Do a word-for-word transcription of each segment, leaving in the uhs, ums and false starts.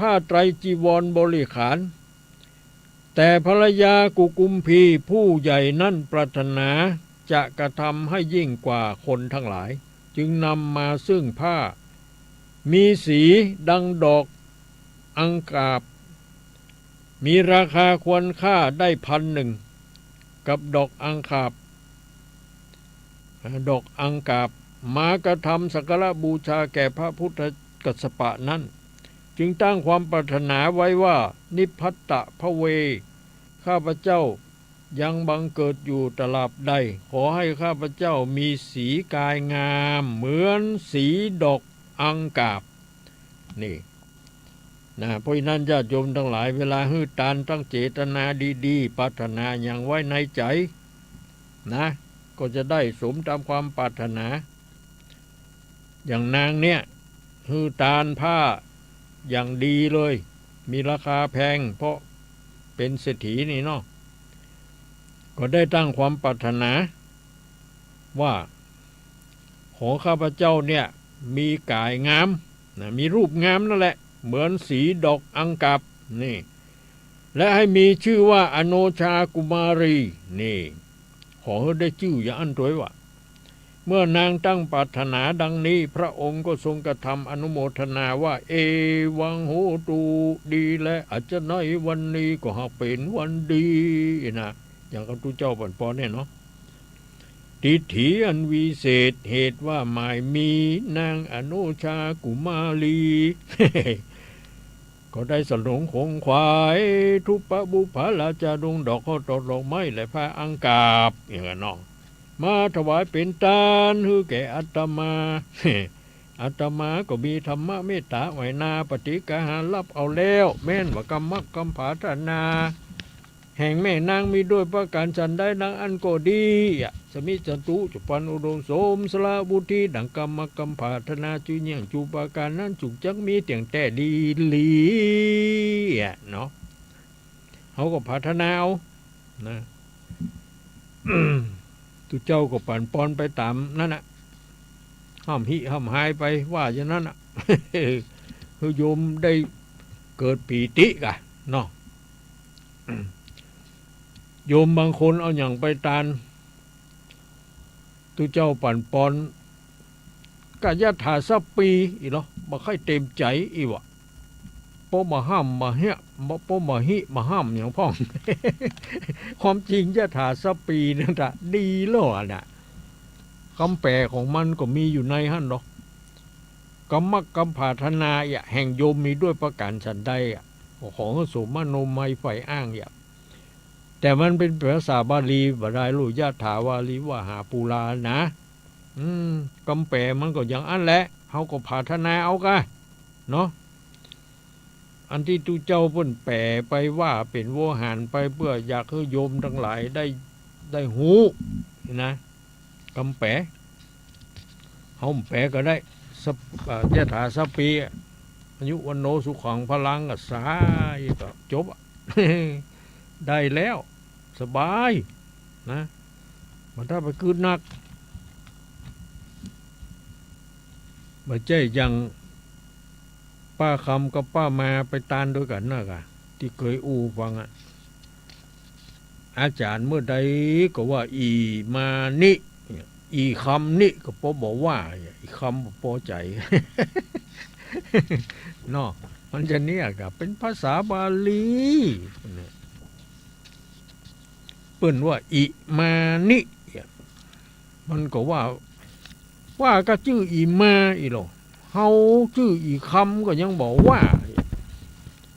ผ้าไตรจีวรบริขาร แต่ภรรยากุกุมพีผู้ใหญ่นั้นปรารถนาจะกระทำให้ยิ่งกว่าคนทั้งหลาย จึงนำมาซึ่งผ้า มีสีดังดอกอังกาบ มีราคาควรค่าได้พันหนึ่ง กับดอกอังกาบ ดอกอังกาบ มากระทำสักการะบูชาแก่พระพุทธกัสสปะนั้น จึงตั้งความปรารถนาไว้ว่า นิพพัตตะภะเว ข้าพเจ้ายังบังเกิดอยู่ตราบใด ขอให้ข้าพเจ้ามีสีกายงามเหมือนสีดอกอังกาบ นี่ นะ เพราะฉะนั้นญาติโยมทั้งหลาย เวลาหื้อตานต้องเจตนาดีๆ ปรารถนาหยังไว้ในใจ๋นะ ก็จะได้สมตามความปรารถนา อย่างนางเนี่ย หื้อตานผ้าอย่างดีเลย มีราคาแพง เพราะเป๋นเศรษฐีนี่เนาะ ก็ได้ตั้งความปรารถนาว่า ขอข้าพเจ้าเนี่ยมีก๋ายงามนะ มีรูปงามนั่นแหละ เหมือนสีดอกอังกาบ นี่ และให้มีชื่อว่าอโนชากุมารี นี่ ขอหื้อได้จื้ออย่างอั้นตวยว่ะ เมื่อนางตั้งปรารถนาดังนี้ พระองค์ก็ทรงกระทำอนุโมทนาว่า เอวังโหตุ ดีแล อัจฉะนั้นวันนี้ก็หากเป๋นวันดีนะ อย่างกับตุ๊เจ้าปั๋นปอนเนี่ยเนาะ ดิษฐีอันวิเศษ เหตุว่าหมายมีนางอโนชากุมารี ก็ได้สนองขงขวาย ทุปปะบุปผาราชาดงดอกข้าวตอกดอกไม้และผ้าอังกาบ อย่างนั้นเนาะ มาถวายเป๋นตานหื้อแก่อาตมา อาตมาก็มีธรรมะเมตตาไหวนา ปฏิกาหารับเอาแล้ว แม้นว่ากำมักกำผาถนา แห่งแม่นางมีด้วยประการฉันใด ดังอั้นก็ดีอะ สมิจฉาตุ จงปรานอุดมสมสละวุฒิ ดังกำมักกำผาถนา จุเยี่ยงจุประการนั้น จุกจักมีเตี้ยงแต๊ดีหลีอะเนาะ เฮาก็ผาถนาเอานะ ตุ๊เจ้าก็ปั๋นปอนไปต๋ามนั้นน่ะ ห้ามหิห้ามหายไปว่าอย่างนั้นน่ะ หื้อโยมได้เกิดปีติกะเนาะ โยมบางคนเอาหยังไปตาน ตุ๊เจ้าปั๋นปอน กะยถาสะปีอีหลอ บ่ใค่เต๋มใจ๋อีหว่า ป้อบ่ห้ามบ่เฮียะ ป้อบ่หิบ่ห้ามหยังพ่อง ความจริงยถาสะปีนั่นน่ะ ดีแล้วอะน่ะ กำแป๋ของมันก็มีอยู่ในหั้นเนาะ กำมักกำผาถนาอะ แห่งโยมมีด้วยประการฉันใดอะ ขอหื้อสมมโนมัยใฝ่อ้างอะ แต่มันเป๋นภาษาบาลี บ่ได้ฮู้ ยถาวาริวหาปูรานะ อืม กำแป๋มันก็อย่างอั้นแหละ เฮาก็ผาถนาเอากะ เนาะ อันตี้ตุ๊เจ้าเปิ้นแป๋ไปว่าเป๋นโวหารไป เปื้ออยากหื้อโยมตังหลายได้ ได้ฮู้นะ กำแป๋ เฮาแป๋ก็ได้ สะ เอ่อ ยถาสะปีอะ อายุ วัณโณ สุขัง พลัง ก็สา ก็จบอะ ได้แล้ว สบายนะ บ่ต้องไปกึ๊ดนัก บ่ใจ้อย่างป้าคำกับป้ามาไปตานตวยกั๋นนะกะ ตี้เกยอู้ฟังอะ อาจ๋ารย์เมื่อใดก็ว่า อี่มานิ อี่คำนิก็ปอบ่ว่า อี่คำบ่ปอใจ๋ เนาะ มันจะเนี่ยกะ เป๋นภาษาบาลี เปิ้นว่า อิมานิ มันก็ว่า ว่าก็จื้ออี่มาอีหลอ เฮาจื้ออี่คำก็ยังบ่ว่า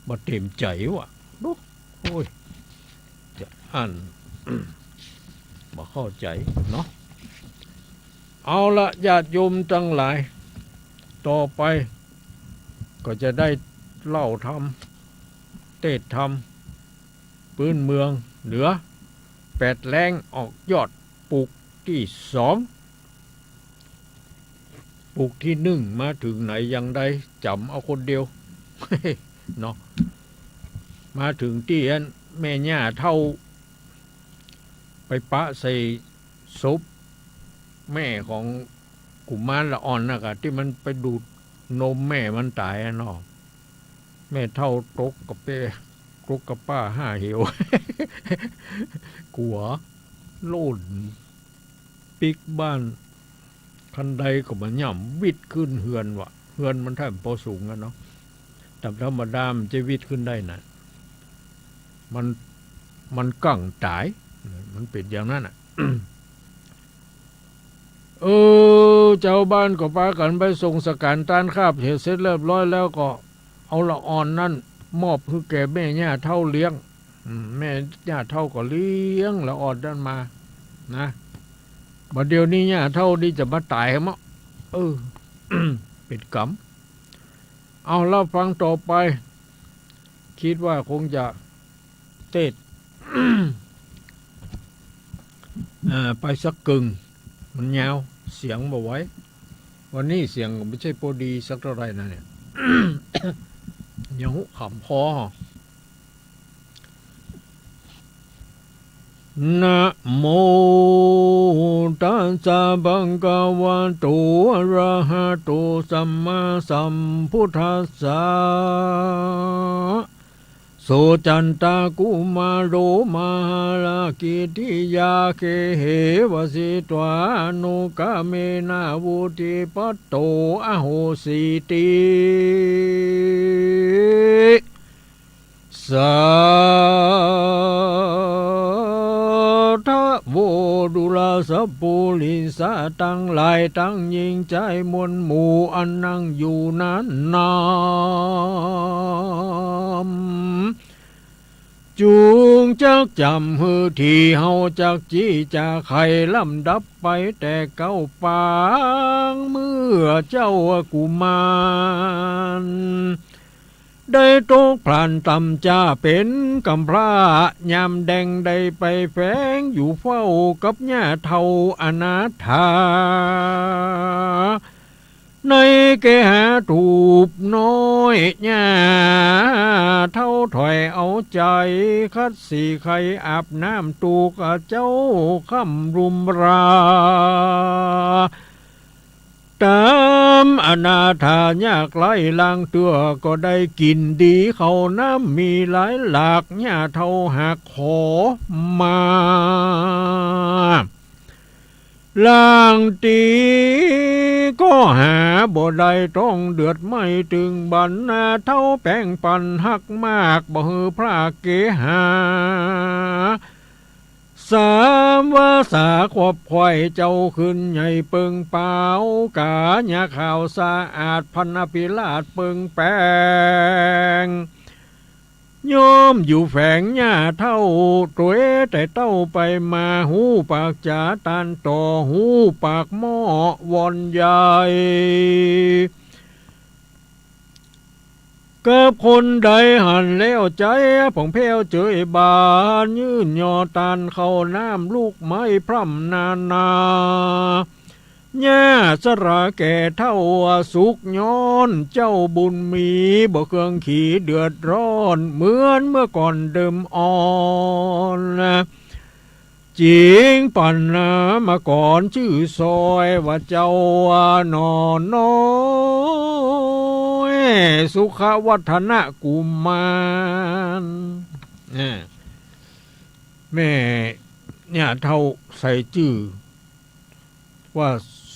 บ่เต๋มใจ๋ว่ะ ดู โอ้ย จะอั้น บ่เข้าใจ๋เนาะ เอาละ ญาติโยมตังหลาย ต่อไปก็จะได้เล่าธรรม เตสน์ธรรม ปื๊นเมืองเหนือ แปดแล้งออกยอด ปุกตี้สอง ปุกตี้นึ่งมาเถิงไหนยังได้จ๋ำเอาคนเดียว เนาะ มาเถิงตี้อันแม่ย่าเฒ่า ไปปะใส่ศพแม่ของกุมารละอ่อนนะกะ ตี้มันไปดูดนมแม่มันต๋ายอะเนาะ แม่เฒ่าตกกะเป้ ตกกะป้าห้าเหว กั๋ว โล่น ปิ๊กบ้าน คันไดก็บ่ย่ำ วิดขึ้นเฮือนว่ะ เฮือนมันถ้าบ่ปอสูงอะเนาะ ต๋ามธรรมดามันจะวิดขึ้นได้นะ มัน มันกั้งต๋าย มันเป๋นอย่างนั้นน่ะ เออ จาวบ้านก็ปากั๋นไปส่งสังฆารตานคาบเหียเสร็จเรียบร้อยแล้วก็ เอาละอ่อนนั้นมอบหื้อแก่แม่ย่าเฒ่าเลี้ยง อืม แม่ย่าเฒ่าก็เลี้ยงละอ่อนนั้นมา นะ บ่าเดี่ยวนี้ย่าเฒ่านี่จะบ่ต๋ายเหรอ เออ เป๋นกรรม เอา เล่าฟังต่อไป กึ๊ดว่าคงจะ เตศน์ เอ่อ ไปสักกึ่ง มันยาว เสียงบ่ไหว วันนี้เสียงก็บ่ใจ้ปอดีสักเต้าใดนะเนี่ย ยังหุขำคอ นะโมตัสสะ ภะคะวะโต อะระหะโต สัมมาสัมพุทธัสสะ โสตจันตะกุมารโอ มหาราชกิตติยา เขหิ วสิตวา อนุกรรมเมนะ วุฑฒิปะโต อะโหสิติ สาธะโว ดูราสัปปุริสะตังหลาย ตังญิงจายมวลหมู่ อันนั่งอยู่นั้นนา จุ่งจักจ๋ำหื้อ ตี้เฮาจักจี้จ๋าไขลำดับไปแต่เก๊าปาง เมื่อเจ้ากุมาร ได้ตกพลันต่ำจ้าเป๋นกำพร้า ยามแดงได้ไปแฝงอยู่เฝ้ากับย่าเฒ่าอนาถา ในเกหาตูบน้อย ย่าเฒ่าถอยเอาใจ๋ ขัดสีไข่อาบน้ำตูกเจ้าค่ำรุมรา ต๋ามอนาถายากไร้ลางเตื้อ ก็ได้กิ๋นดี ข้าวน้ำมีหลายหลาก ย่าเฒ่าหากขอมา ลางตี้ก็หาบ่ได้ ต้องเดือดไหม้ตึงบันนา เฒ่าแป๋งปันฮักมาก บ่หื้อพระเกหา สามวาสาขวบไขว่เจ้าขึ้นใหญ่เปิงเป๋า ก๋ายาขาวสะอาด พรรณอภิราชเปิงแป๋ง ย่อมอยู่แฝงย่าเฒ่า ตวยแต่เต้าไปมา ฮู้ปากจ๋าตานต่อ ฮู้ปากหม้อวอนใหญ่ กับคนใดหันแล้วใจ๋ ผ่องแผ้วเจยบาน ยื่นยอตานข้าวน้ำลูกไม้พร่ำนานา ย่าสละแก่เฒ่าสุขย้อน เจ้าบุญมีบ่เคืองขีเดือดร้อน เหมือนเมื่อก่อนเดิมอ่อน จิ๋งปันนามาก่อนจื้อซอยว่าเจ้าหนอน้อย สุขวัฒนกุมาร เออ แม่ย่าเฒ่าใส่จื้อ ว่า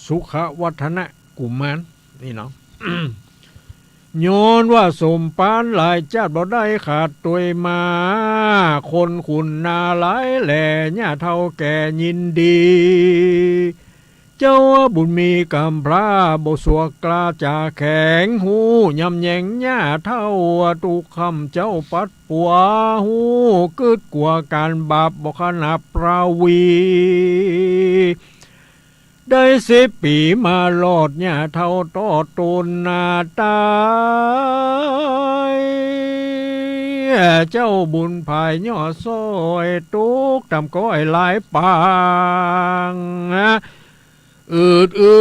สุขวัฒนกุมารนี่เนาะ ย้อนว่าสมปานหลายจ้าดบ่ได้ขาดตวยมา คนขุนนาหลายแหล่ ย่าเฒ่าแก่ยินดี เจ้าบุญมีกำพร้าบ่สวกกล้าจ๋าแข็ง ฮู้ยำแยงย่าเฒ่าทุกค่ำเจ้าปัดปั๋ว ฮู้กึ๊ดกั๋วก๋านบาปบ่ขนาดปราวี ได้สิบปี๋มารอดย่าเฒ่าตอดตนนาต๋าย เจ้าบุญผายยอดซ้อย ตกต่ำก้อยหลายปาง อืดอื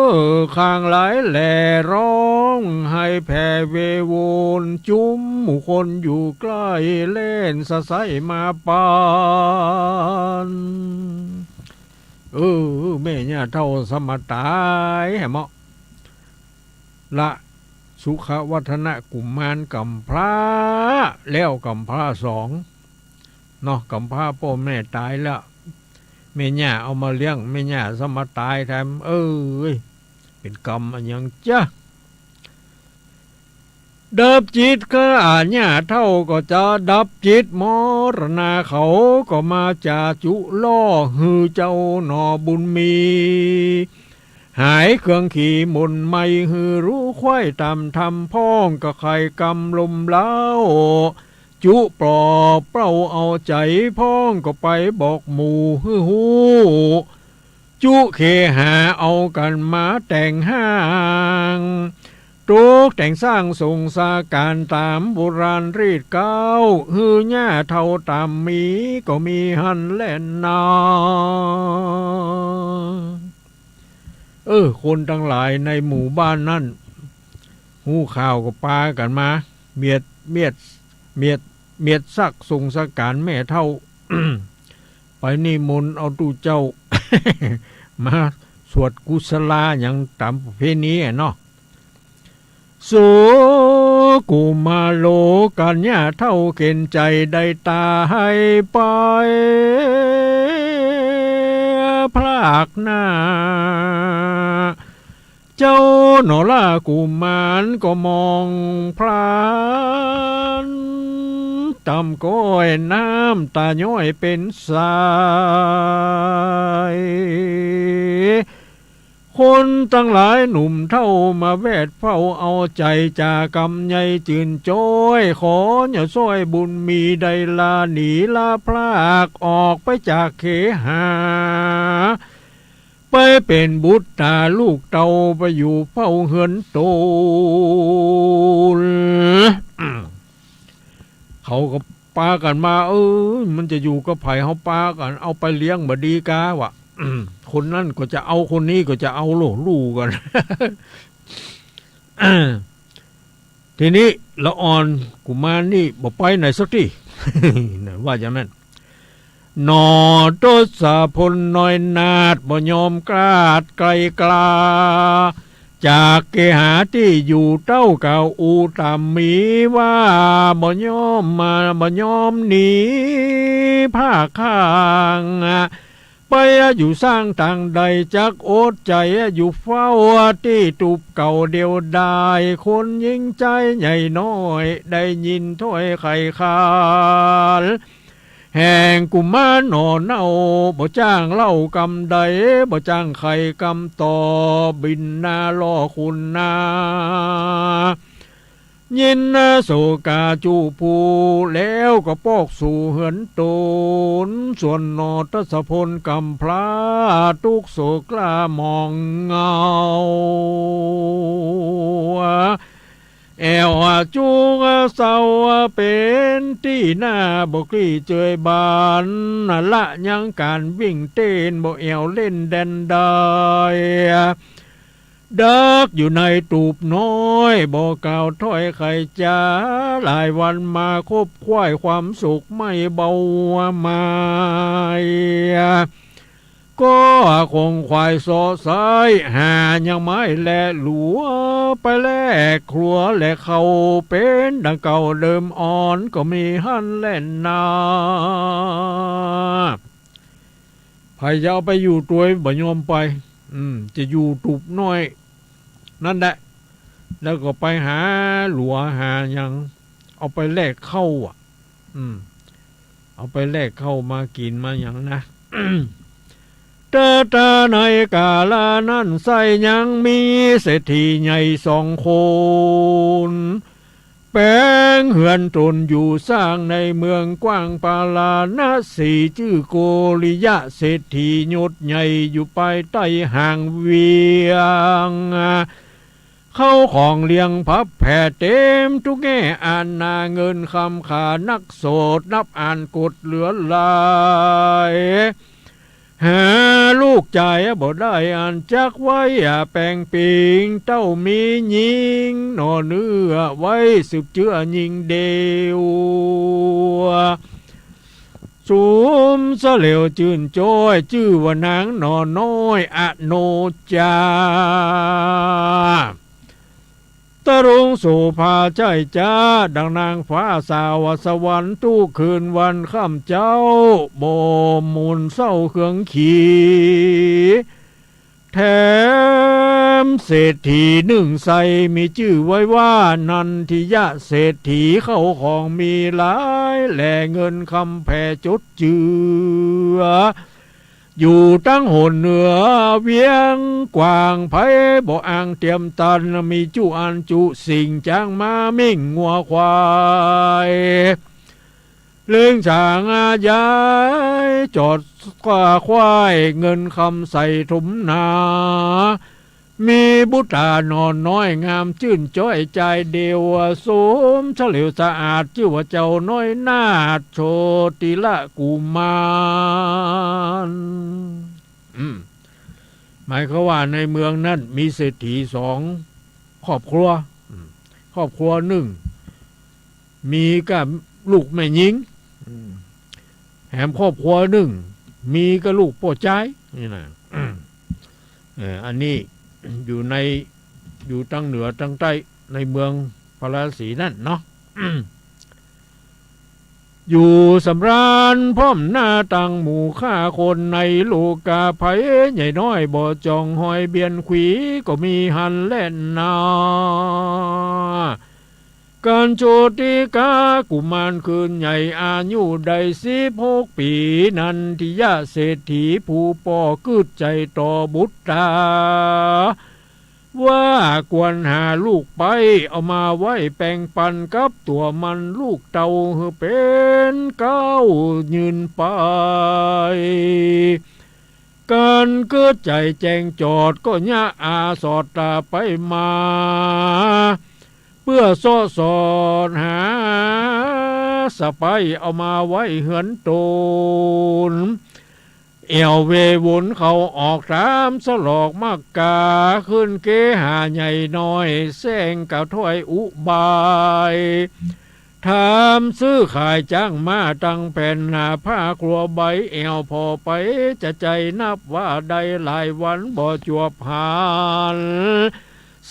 อ คางหลายแหล่ร้องไห้แผ่เวโวน จุมหมู่คนอยู่ใก้เล่นสะใสมาปาน เออ แม่ย่าเฒ่าสมาต๋ายแหมเนาะ ละส สุขวัฒนกุมารกำพร้า แล้วกำพร้าสอง เนาะ กำพร้าป้อแม่ต๋ายแล้ว แม่ย่าเอามาเลี้ยง แม่ย่าซ้ำมาต๋ายแถม เอ้ย เป๋นกรรมอะหยังจ๊ะ ดับจิตคืออาญาเฒ่าก็จะดับจิตมรณา เขาก็มาจาจุล่อหื้อเจ้าหน่อบุญมี หายเครื่องขีหม่นไหม้หื้อรู้ไขว้ต๋ามธรรม พ่องก็ใค่กำลมเล้า จุปลอบเปล้าเอาใจ๋ พ่องก็ไปบอกหมู่หื้อฮู้ จุเคหาเอากั๋นมาแต่งฮ้าง ตกแต่งสร้างส่งสาก๋านต๋ามโบราณรีตเก๊า หื้อย่าเฒ่าต๋ามมีก็มีหั้นแลนา เออ คนตังหลายในหมู่บ้านนั้น ฮู้ข่าวก็ปากั๋นมา เมียด เมียด เมียด เมียดสักส่งสาก๋านแม่เฒ่า ไปนิมนต์เอาตุ๊เจ้า มาสวดกุศลาหยังต๋ามประเพณีอะเนาะ สุกุมาโรกั๋นย่าเฒ่าเข็ญใจ๋ได้ต๋ายไป พรากหน้า เจ้าหน่อราชกุมารก็มองพลัน ต๋ามก้อยน้ำต๋าย้อยเป๋นสาย คนตังหลายหนุ่มเฒ่ามาแวดเฝ้าเอาใจ๋ จ๋ากำใหญ่จื้นจ้อย ขออย่าซ้อยบุญมีได้ลาหนีลาพรากออกไปจากเขหา ไปเป๋นบุตรต๋าลูกเต้า ไปอยู่เฝ้าเฮือนตน เขาก็ปากั๋นมา เออ มันจะอยู่กับใผ เฮาปากั๋นเอาไปเลี้ยงบ่ดีกา วะ คนนั้นก็จะเอา คนนี้ก็จะเอา โล่ ลู่กั๋น ทีนี้ละอ่อนกุมารนี่บ่ไปไหนสักตี้ ว่าอย่างนั้น หน่อทศพลน้อยนาถบ่ยอมกล้าดไกลกล้า จากเขหาตี้อยู่เต้าเก่า อู้ต๋ามมีว่าบ่ยอมมา บ่ยอมหนีภาคข้าง ไปอยู่สร้างต๋างใด จักอดใจ๋อยู่เฝ้าตี้ตูบเก่าเดียวดาย คนหญิงจายใหญ่น้อย ได้ยินถ้อยไขขาน แห่งกุมารหน่อเน่า บ่จ้างเล่ากำใด บ่จ้างไขกำต่อ บินหน้าล่อคุณนา ยินนาโศกาจุผู้ แล้วก็ปอกสู่เฮือนตน ส่วนหน่อทศพลกำพร้า ตุ๊กข์โศกกล้าหมองเหงา แอ่วจุกเศร้าเป๋นตี้หน้า บ่กลี้เจยบาน ละยังก๋านวิ่งเต้น บ่แอ่วเล่นแด่นได้ ดักอยู่ในตูบน้อย บ่กล่าวถ้อยไขจ๋า หลายวันมาคบไขว้ความสุขไม่เบาหมาย ก็คงไขว่เสาะไซ้ หายังไม้แลหลัว ไปแลครัวแลเข้า เป๋นดังเก่าเดิมอ่อน ก็มีหั้นแลนา ใผจะเอาไปอยู่ตวยบ่ยอมไป อืม จะอยู่ตูบน้อยนั่นแหละ แล้วก็ไปหาหลัวหาหยัง เอาไปแลกข้าวอะ อืม เอาไปแลกข้าวมากิ๋นมาหยังนะ แต่ แต่ในกาลานั้นไส้ยังมีเศรษฐีใหญ่สองคน แป๋งเฮือนตนอยู่สร้างในเมืองกว้างปาราณสี จื้อโกริยะเศรษฐียศใหญ่อยู่ภายใต้ห้างเวียง เข้าของเลี้ยงพับแผ่เต๋มทุกแง่ อาณาเงินคำขานักโสด นับอ่านกดเหลือหลาย หาลูกจายบ่ได้อันจักไว้แป๋งปิง เต้ามีญิงหน่อเนื้อไว้สืบเจื้อญิงเดียว สุมเสลวจื้นจ้อย จื้อว่านางหน่อน้อยอโนจา ตะลุงโสภาใจ้จ๊ะ ดังนางฟ้าสาวสวรรค์ กู้คืนวันค่ำเจ๊า บ่หม่นเศร้าเคืองขี แถมเศรษฐีนึ่งใส่ มีจื้อไว้ว่านันทิยะเศรษฐี เข้าของมีหลาย แลเงินคำแผ่จดเจือ อยู่ตังหนเหนือเวียงกว้าง ใผบ่อ้างเตียมตัน มีจุอันจุสิ่ง จ๊างม้าเม็งงัวควาย เล้งช้างอาหยาย จอดควาย เงินคำใส่ถมหนา มีบุตราหนอนน้อย งามจื้นจ้อยจายเดียว สมเฉลียวสะอาด จื้อว่าเจ้าน้อยนาถโชติละกุมาร อืม หมายความว่าในเมืองนั้นมีเศรษฐีสองครอบครัว อืม ครอบครัวนึ่ง มีก้าลูกแม่ญิง อืม แหมครอบครัวนึ่ง มีก้าลูกป้อจาย นี่นะ เออ อันนี้อยู่ใน อยู่ตังเหนือตังใต้ ในเมืองพาราณสีนั้นเนาะ อยู่สำราญพร้อมหน้าตังหมู่ข้าคน ในโลกาไพใหญ่น้อย บ่จ่องฮอยเบียนขวี ก็มีหั้นแลนา กัณฑ์โชติกากุมารคืนใหญ่ อายุได้สิบหกปี๋ นันทิยะเศรษฐีผู้ป้อ กึ๊ดใจ๋ต่อบุตรา ว่าควรหาลูกไป เอามาไว้แป่งปันกับตั๋วมัน ลูกเต้าหื้อเป๋นเก๊ายืนไป กั๋นกึ๊ดใจ๋แจ้งจอด ก็เยียะอาสอดต๋าไปมา เปื้อเซาะสอดหาสะใป๊ เอามาไว้เฮือนต๋น แอ่วเววนเข้าออก ต๋ามสลอกมักกา ขึ้นเกหาใหญ่น้อย แสร้งกระถ้อยอุบาย ถามซื้อขายจ๊างม้าตังแผ่น หน้าผ้าครัวใบแอ่ว ผ่อไปจะใจ๋นับว่าได้หลายวัน บ่จวบหัน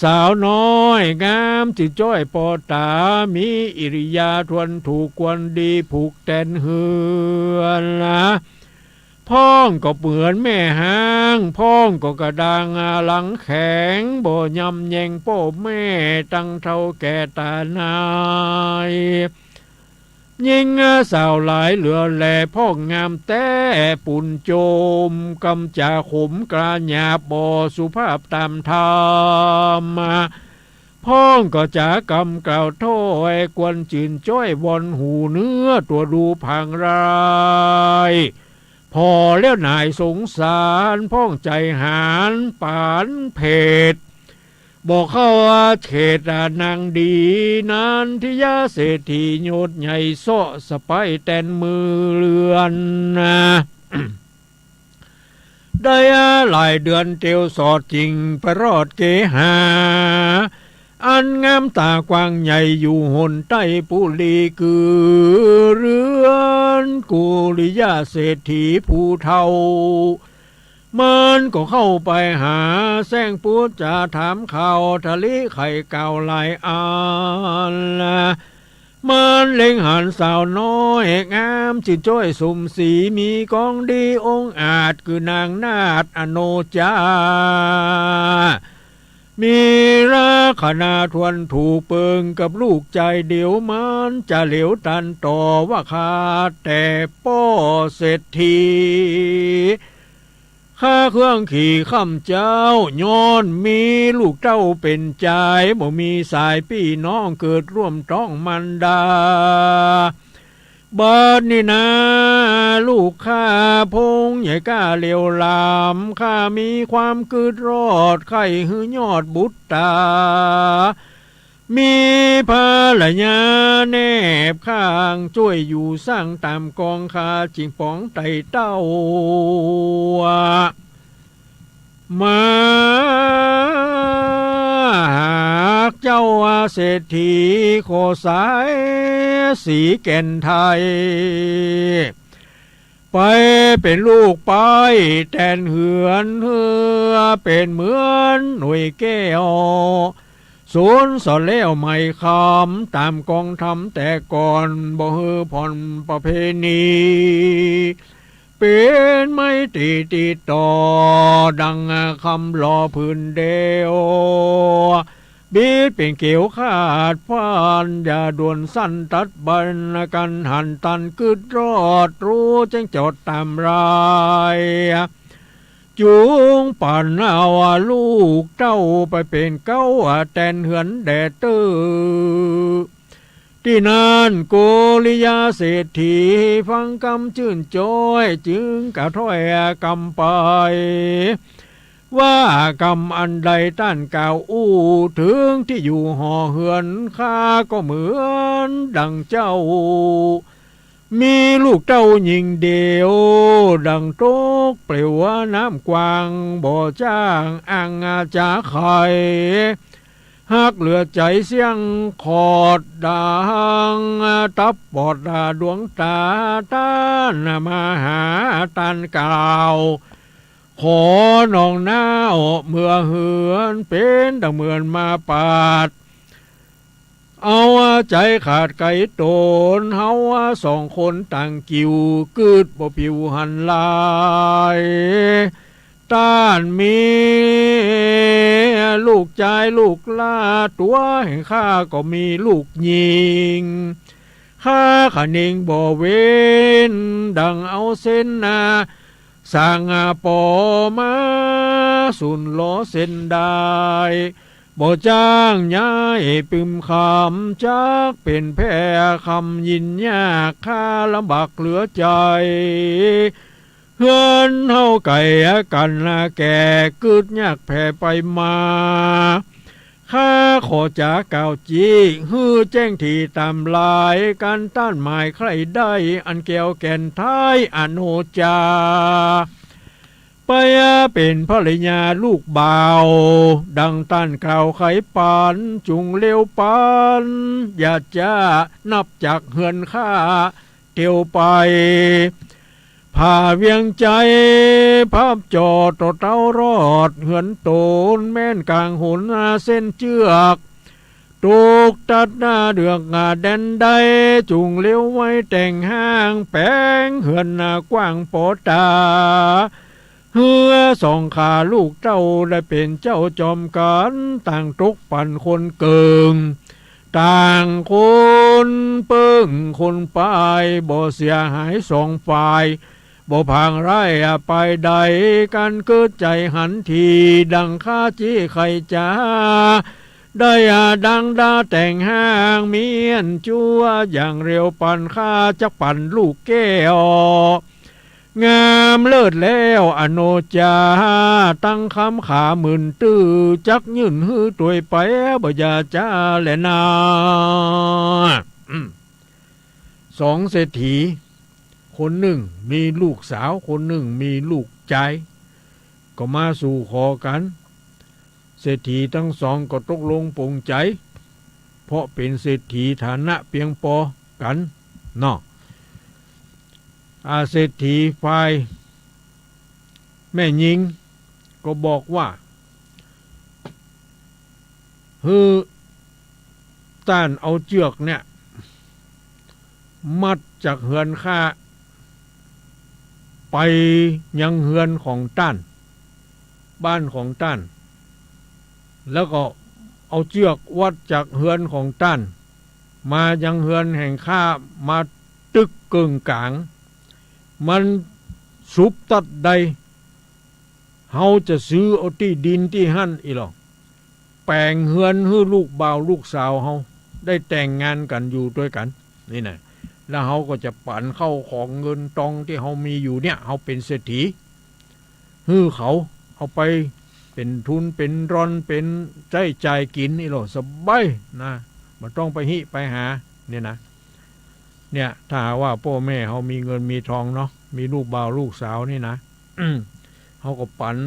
สาวน้อยงามจื้นจ้อยป้อต๋า มีอิริยาทวนถูกควรดี ผูกแตนเฮือน พ่องก็เหมือนแม่ฮ้าง พ่องก็กระด้างหลังแข็ง บ่ยำแย่งป้อแม่ ตังเฒ่าแก่ต๋านาย ญิงสาวหลายเหลือแล พ่องงามแต๊ ปูนโจม กำจ๋าขมกล้าหยาบ บ่สุภาพต๋ามธรรม พ่องก็จ๋ากำกล่าวถ้อย ควรจื้นจ้อยวอนหู เนื้อตั๋วดูผางร้าย ผ่อแล้วหน่ายสงสาร พ่องใจ๋หานปานเพศ บ่เข้าเขตนางดี นันทิยะเศรษฐียศใหญ่ เซาะสะใป๊แตนเมืองเรือน ได้หลายเดือนเตียวสอด จึงไปรอดเกหา อันงามต๋ากว้างใหญ่ อยู่หนใต้ปุรี กือเฮือนกุริยะเศรษฐีผู้เฒ่า มันก็เข้าไปหา แสร้งปู๊ดจ๋าถามข่าว ถะลิไขกล่าวหลายอัน มันเล็งหันสาวน้อย งามจื้นจ้อยสมศรี มีกองดีองอาจ กือนางนาถอโนจา มีลักขณะทวนถูก เปิงกับลูกจายเดียว มันจะเหลียวตันต่อว่า ข้าแต่ป้อเศรษฐี ข้าเคืองขี่ข้ำเจ้า ย้อนมีลูกเต้าเป๋นจาย บ่มีสายปี้น้องเกิดร่วมต๊องมารดา บัดนี้นา ลูกข้าพงษ์ใหญ่กล้าเหลวหลาม ข้ามีความกึ๊ดรอด ใค่หื้อยอดบุตรา มีภรรยาแนบข้าง จ้วยอยู่สร้างต๋ามกอง ข้าจึงป๋องไต่เต้า มาหากเจ้าเศรษฐี ขอสายสีแก่นไทย ไปเป๋นลูกไปแตนเฮือน เฮือเป๋นเหมือนหน่วยแก้ว สูนสอดแล้วไหมคำ ต๋ามกองธรรมแต่ก่อน บ่หื้อผ่อนประเพณี เป๋นไม้ตรีติดต่อ ดังคำหล่อผืนเดียว บิดเป๋นเกลียวขาดฟัน อย่าด่วนสั้นตัดบรร กั๋นหันตันกึ๊ดรอด ฮู้แจ้งจอดต๋ามราย จุ่งปันเอาลูกเต้า ไปเป๋นเก๊าแตนเฮือนแด่เต๊อ ตี้นั้นโกริยาเศรษฐี ฟังกำจื้นจ๊อย จึงกระถ้อยกำไป ว่ากำอันใดต้านกล่าวอู้ เถิงตี้อยู่หอเฮือนข้าก็เหมือนดังเจ้า มีลูกเต้าญิงเดียว ดังตกเปลวน้ำกว้าง บ่จ้างอ้างจ๋าใคร ฮักเหลือใจ๋เสี้ยงขอดดัง ตับปอดดวงต๋า ต้านมาหาต้านกล่าว ขอนองน้าวเมือเฮือน เป๋นดังเหมือนมาปาด เอาใจ๋ขาดไก๋ต๋น เฮาสองคนต่างกิ่ว กึ๊ดบ่ผิวหันลาย ต้านมีลูกจายลูกหล้า ตั๋วแห่งข้าก็มีลูกญิง ข้าขะเนงบ่เว้น ดังเอาเส้นนา สร้างปอมา สุนหล่อเส้นได้ บ่จ้างย้ายปึมคำ จักเป๋นแพคำยินยาก ข้าลำบากเหลือใจ๋ เฮือนเฮาไก๋กั๋นนาแก่ กึ๊ดยากแผ่ไปมา ข้าขอจ๋ากล่าวจี้ หื้อแจ้งถี่ต๋ามลาย กั๋นต้านหมายใคร่ได้ อันแก้วแก่นไท้อโนจา ไปเป๋นภรรยาลูกบ่าว ดังต้านกล่าวใค่ปัน จุ่งเร็วปัน อย่าจ๊า นับจากเฮือนข้า เตียวไป ผ่าเวียงใจ๋ พับจ่อต่อเต๊ารอด เฮือนต๋นแม่นก๋างหนเส้นเจื้อก ตกตัดหน้าเดือกแดนใด จุ่งเร็วไว้แต่งห้าง แป๋งเฮือนกว้างปอต๋า หื้อสองข้าลูกเต้า ได้เป๋นเจ้าจอมกั๋น ต่างตกปั๋นคนเกิ่ง ต่างคนเปิ้งคนปาย บ่เสียหายสองฝ่าย บ่ผางร้ายปายใด กั๋นเกิดใจ๋หันที ดังข้าจี้ใค่จ๋า ได้ดังดาแต่งห้าง เมี้ยนจั๊วอย่างเร็วปั๋น ข้าจักปั๋นลูกแก้ว งามเลิศแล้วอโนจา ตั้งคำขาหมื่นตื้อ จักยื่นหื้อตวยไป บ่อย่าจ๊าแลนา อืม สองเศรษฐี คนนึ่งมีลูกสาว คนนึ่งมีลูกจาย ก็มาสู่ขอกั๋น เศรษฐีตึงสองก็ตกลงปลงใจ๋ เพราะเป๋นเศรษฐีฐานะเปียงปอกั๋นเนาะ อา เศรษฐีฝ่ายแม่ญิงก็บอกว่า หื้อต้านเอาเจื้อกเนี่ย มัดจากเฮือนข้า ไปยังเฮือนของต้าน บ้านของต้าน แล้วก็เอาเจื้อกวัดจากเฮือนของต้าน มายังเฮือนแห่งข้า มาตึกเกิ่งก๋าง มันสุบตั๊ดใด เฮาจะซื้อเอาตี้ดินตี้หั้นอี้หล่อ แป๋งเฮือนหื้อลูกบ่าวลูกสาวเฮา ได้แต่งงานกั๋นอยู่ตวยกั๋น นี่นะ แล้วเฮาก็จะปั๋นเข้าของเงินตองตี้เฮามีอยู่เนี่ย เฮาเป๋นเศรษฐี หื้อเขาเอาไปเป๋นทุนเป๋นตอน เป๋นใจ๊จ่ายกิ๋นอี้หล่อ สบายนะ บ่ต้องไปฮิไปหา เนี่ยนะ เนี่ย ถ้าหากว่าป้อแม่เฮามีเงินมีตองเนาะ มีลูกบ่าวลูกสาวนี่นะ เฮาก็ปั๋น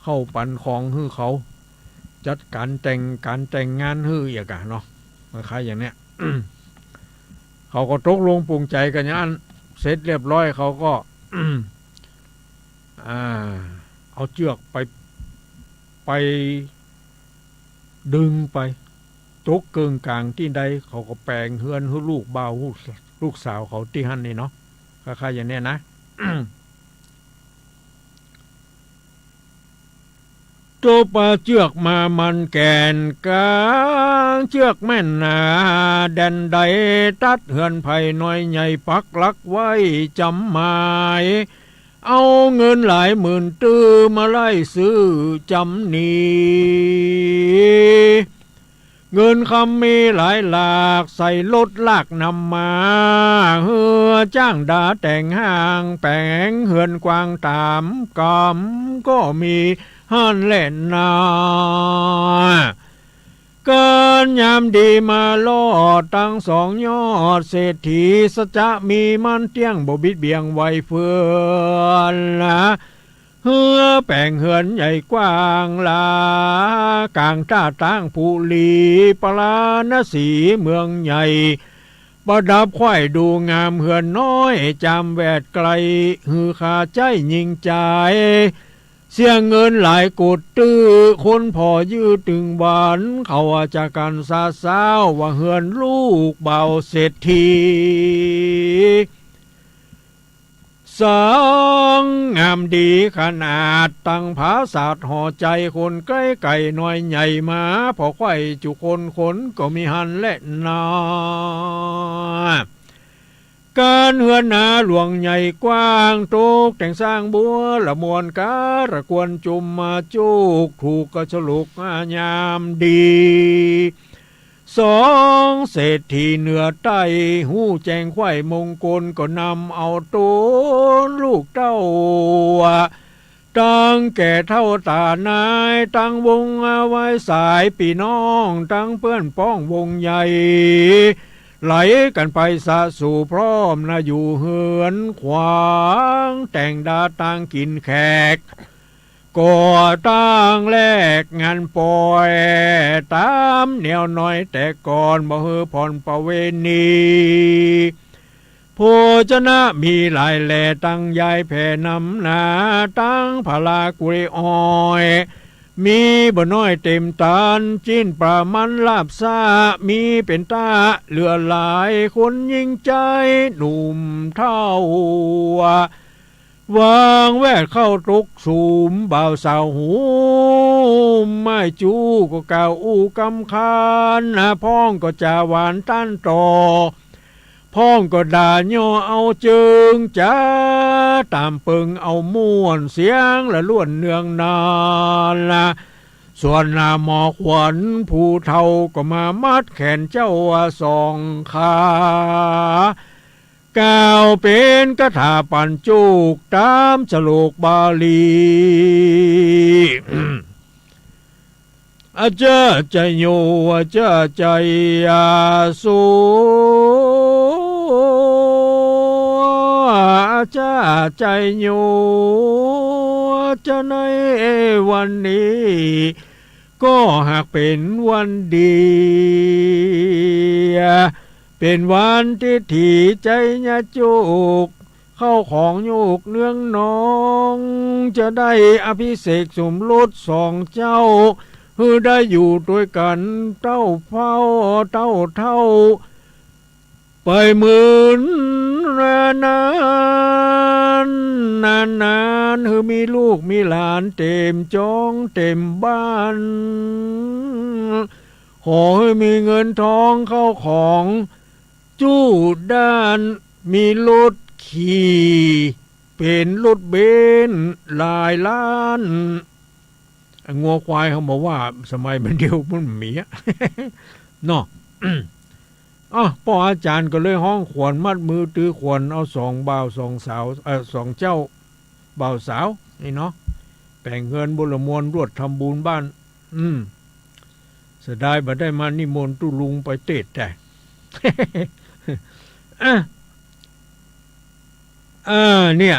เข้าปั๋นของหื้อเขา จัดก๋านแต่ง ก๋านแต่งงานหื้อเอียกอะเนาะ คล้ายๆ อย่างเนี้ย เขาก็ตกลงปลงใจ๋กั๋นอย่างนั้น เสร็จเรียบร้อย เขาก็ อ่า เอาเจื้อกไป ไป ดึงไป ตกเกิ่งก๋างตี้ใด เขาก็แป๋งเฮือนหื้อลูกบ่าว ลูกสาวเขาตี้หั้นนี่เนาะ คล้ายๆ อย่างเนี้ยนะ ตบเจื้อกมามั่นแก่น ก๋างเจื้อกแม่นหนา แดนใดตัดเฮือนไผ่ น้อยใหญ่ปักหลักไว้จ๋ำหมาย เอาเงินหลายหมื่นตื้อ มาไล่ซื้อจ๋ำนี้ เงินคำมีหลายหลาก ใส่รถลากนำมา หื้อจ้างดาแต่งห้าง แป๋งเฮือนกว้างต๋ามกำ ก็มีหั้นแลนา ก๋านยามดีมารอด ตังสองยอดเศรษฐี สัจจะมีมั่นเตี้ยง บ่บิดเบี่ยงไหวเฟื่อนนะ หื้อแป๋งเฮือนใหญ่กว้างหลา ก๋างต้าตางปุรี ปาราณสีเมืองใหญ่ ประดับไขว้ดูงาม เฮือนน้อยจามแวดไกล หื้อข้าใจ๊ยิ่งใจ๋ เสียเงินหลายโกดตื้อ คนผ่อยื้อตึงวัน เขาว่าจากั๋นสะซ้าว ว่าเฮือนลูกบ่าวเศรษฐี สร้างงามดีขนาด ตังผาสาทห่อใจ๋ คนใก้ไก๋น้อยใหญ่มา ผ่อไขว้จุคน คนก็มีหั้นแลนา ก๋านเฮือนนาหลวงใหญ่กว้าง ตกแต่งสร้างบัวละมวล ก๋าระกวนจุมมาจุก ถูกก็ฉลกยามดี สองเศรษฐีเหนือใต้ ฮู้แจ้งไขว้มงคล ก็นำเอาตนลูกเต้า ตังแก่เฒ่าต๋านาย ตังวงอาไว้สายปี้น้อง ตังเปื้อนป้องวงใหญ่ ไหลกั๋นไปสะสู่พร้อมนา อยู่เฮือนขวาง แต่งดาตางกิ๋นแขก ก่อตางแลกงานปอย ต๋ามแนวน้อยแต่ก่อน บ่หื้อผ่อนประเวณี โภชนะมีหลายแหล่ ตังยายแผ่นำนา ตังผลากุยอ้อย มีบ่น้อยเต๋มตาน จิ๊นป๋ามันลาบซ้า มีเป๋นต๊าเหลือหลาย คนยิ่งใจ๋หนุ่มเฒ่า วางแวดเข้าตกสุม บ่าวสาวหุมไม้จู้ ก็กล่าวอู้กำขาน พ่องก็จ๋าหวานต้านต่อ พ่องก็ด่าย่อเอาเจิง จ๋าต๋ามเปิงเอาม่วน เสียงละล้วนเนืองนาน ส่วนหน้าหมอขวัญผู้เฒ่า ก็มามัดแขนเจ้าสองขา กล่าวเป๋นคาถาปัญจุก ต๋ามสโลกบาลี อาจาจโย อาจาจยาโส อาจาจโย จะในวันนี้ ก็หากเป๋นวันดี เป๋นวันทิถี ใจ๊ญาติโยก เข้าของโยกเนืองนอง จะได้อภิเษกสมรสสองเจ้า หื้อได้อยู่ตวยกั๋นเต้าเฝ้าเต้าเฒ่า ไปเหมือนนานนานนาน หื้อมีลูกมีหลานเต๋มจ๊องเต๋มบ้าน ขอหื้อมีเงินทองเข้าของ จู้ด้าน มีรถขี่ เป๋นรถเบนซ์หลายล้าน งัวควายเขาบอกว่าสมัยมันเดียวมันหมีอะ เนาะ อ้อ ป้ออาจ๋ารย์ก็เลยฮ้องขวัญ มัดมือตื้อขวัญ เอาสองบ่าวสองสาว เอ่อ สองเจ้า บ่าวสาวนี่เนาะ แต่งเฮือนบุรมวล รวดทำบุญบ้าน อืม เสียดายบ่ได้มานิมนต์ตุ๊ลุงไปเตศน์แต๊ อ่ะ อ่า เนี่ย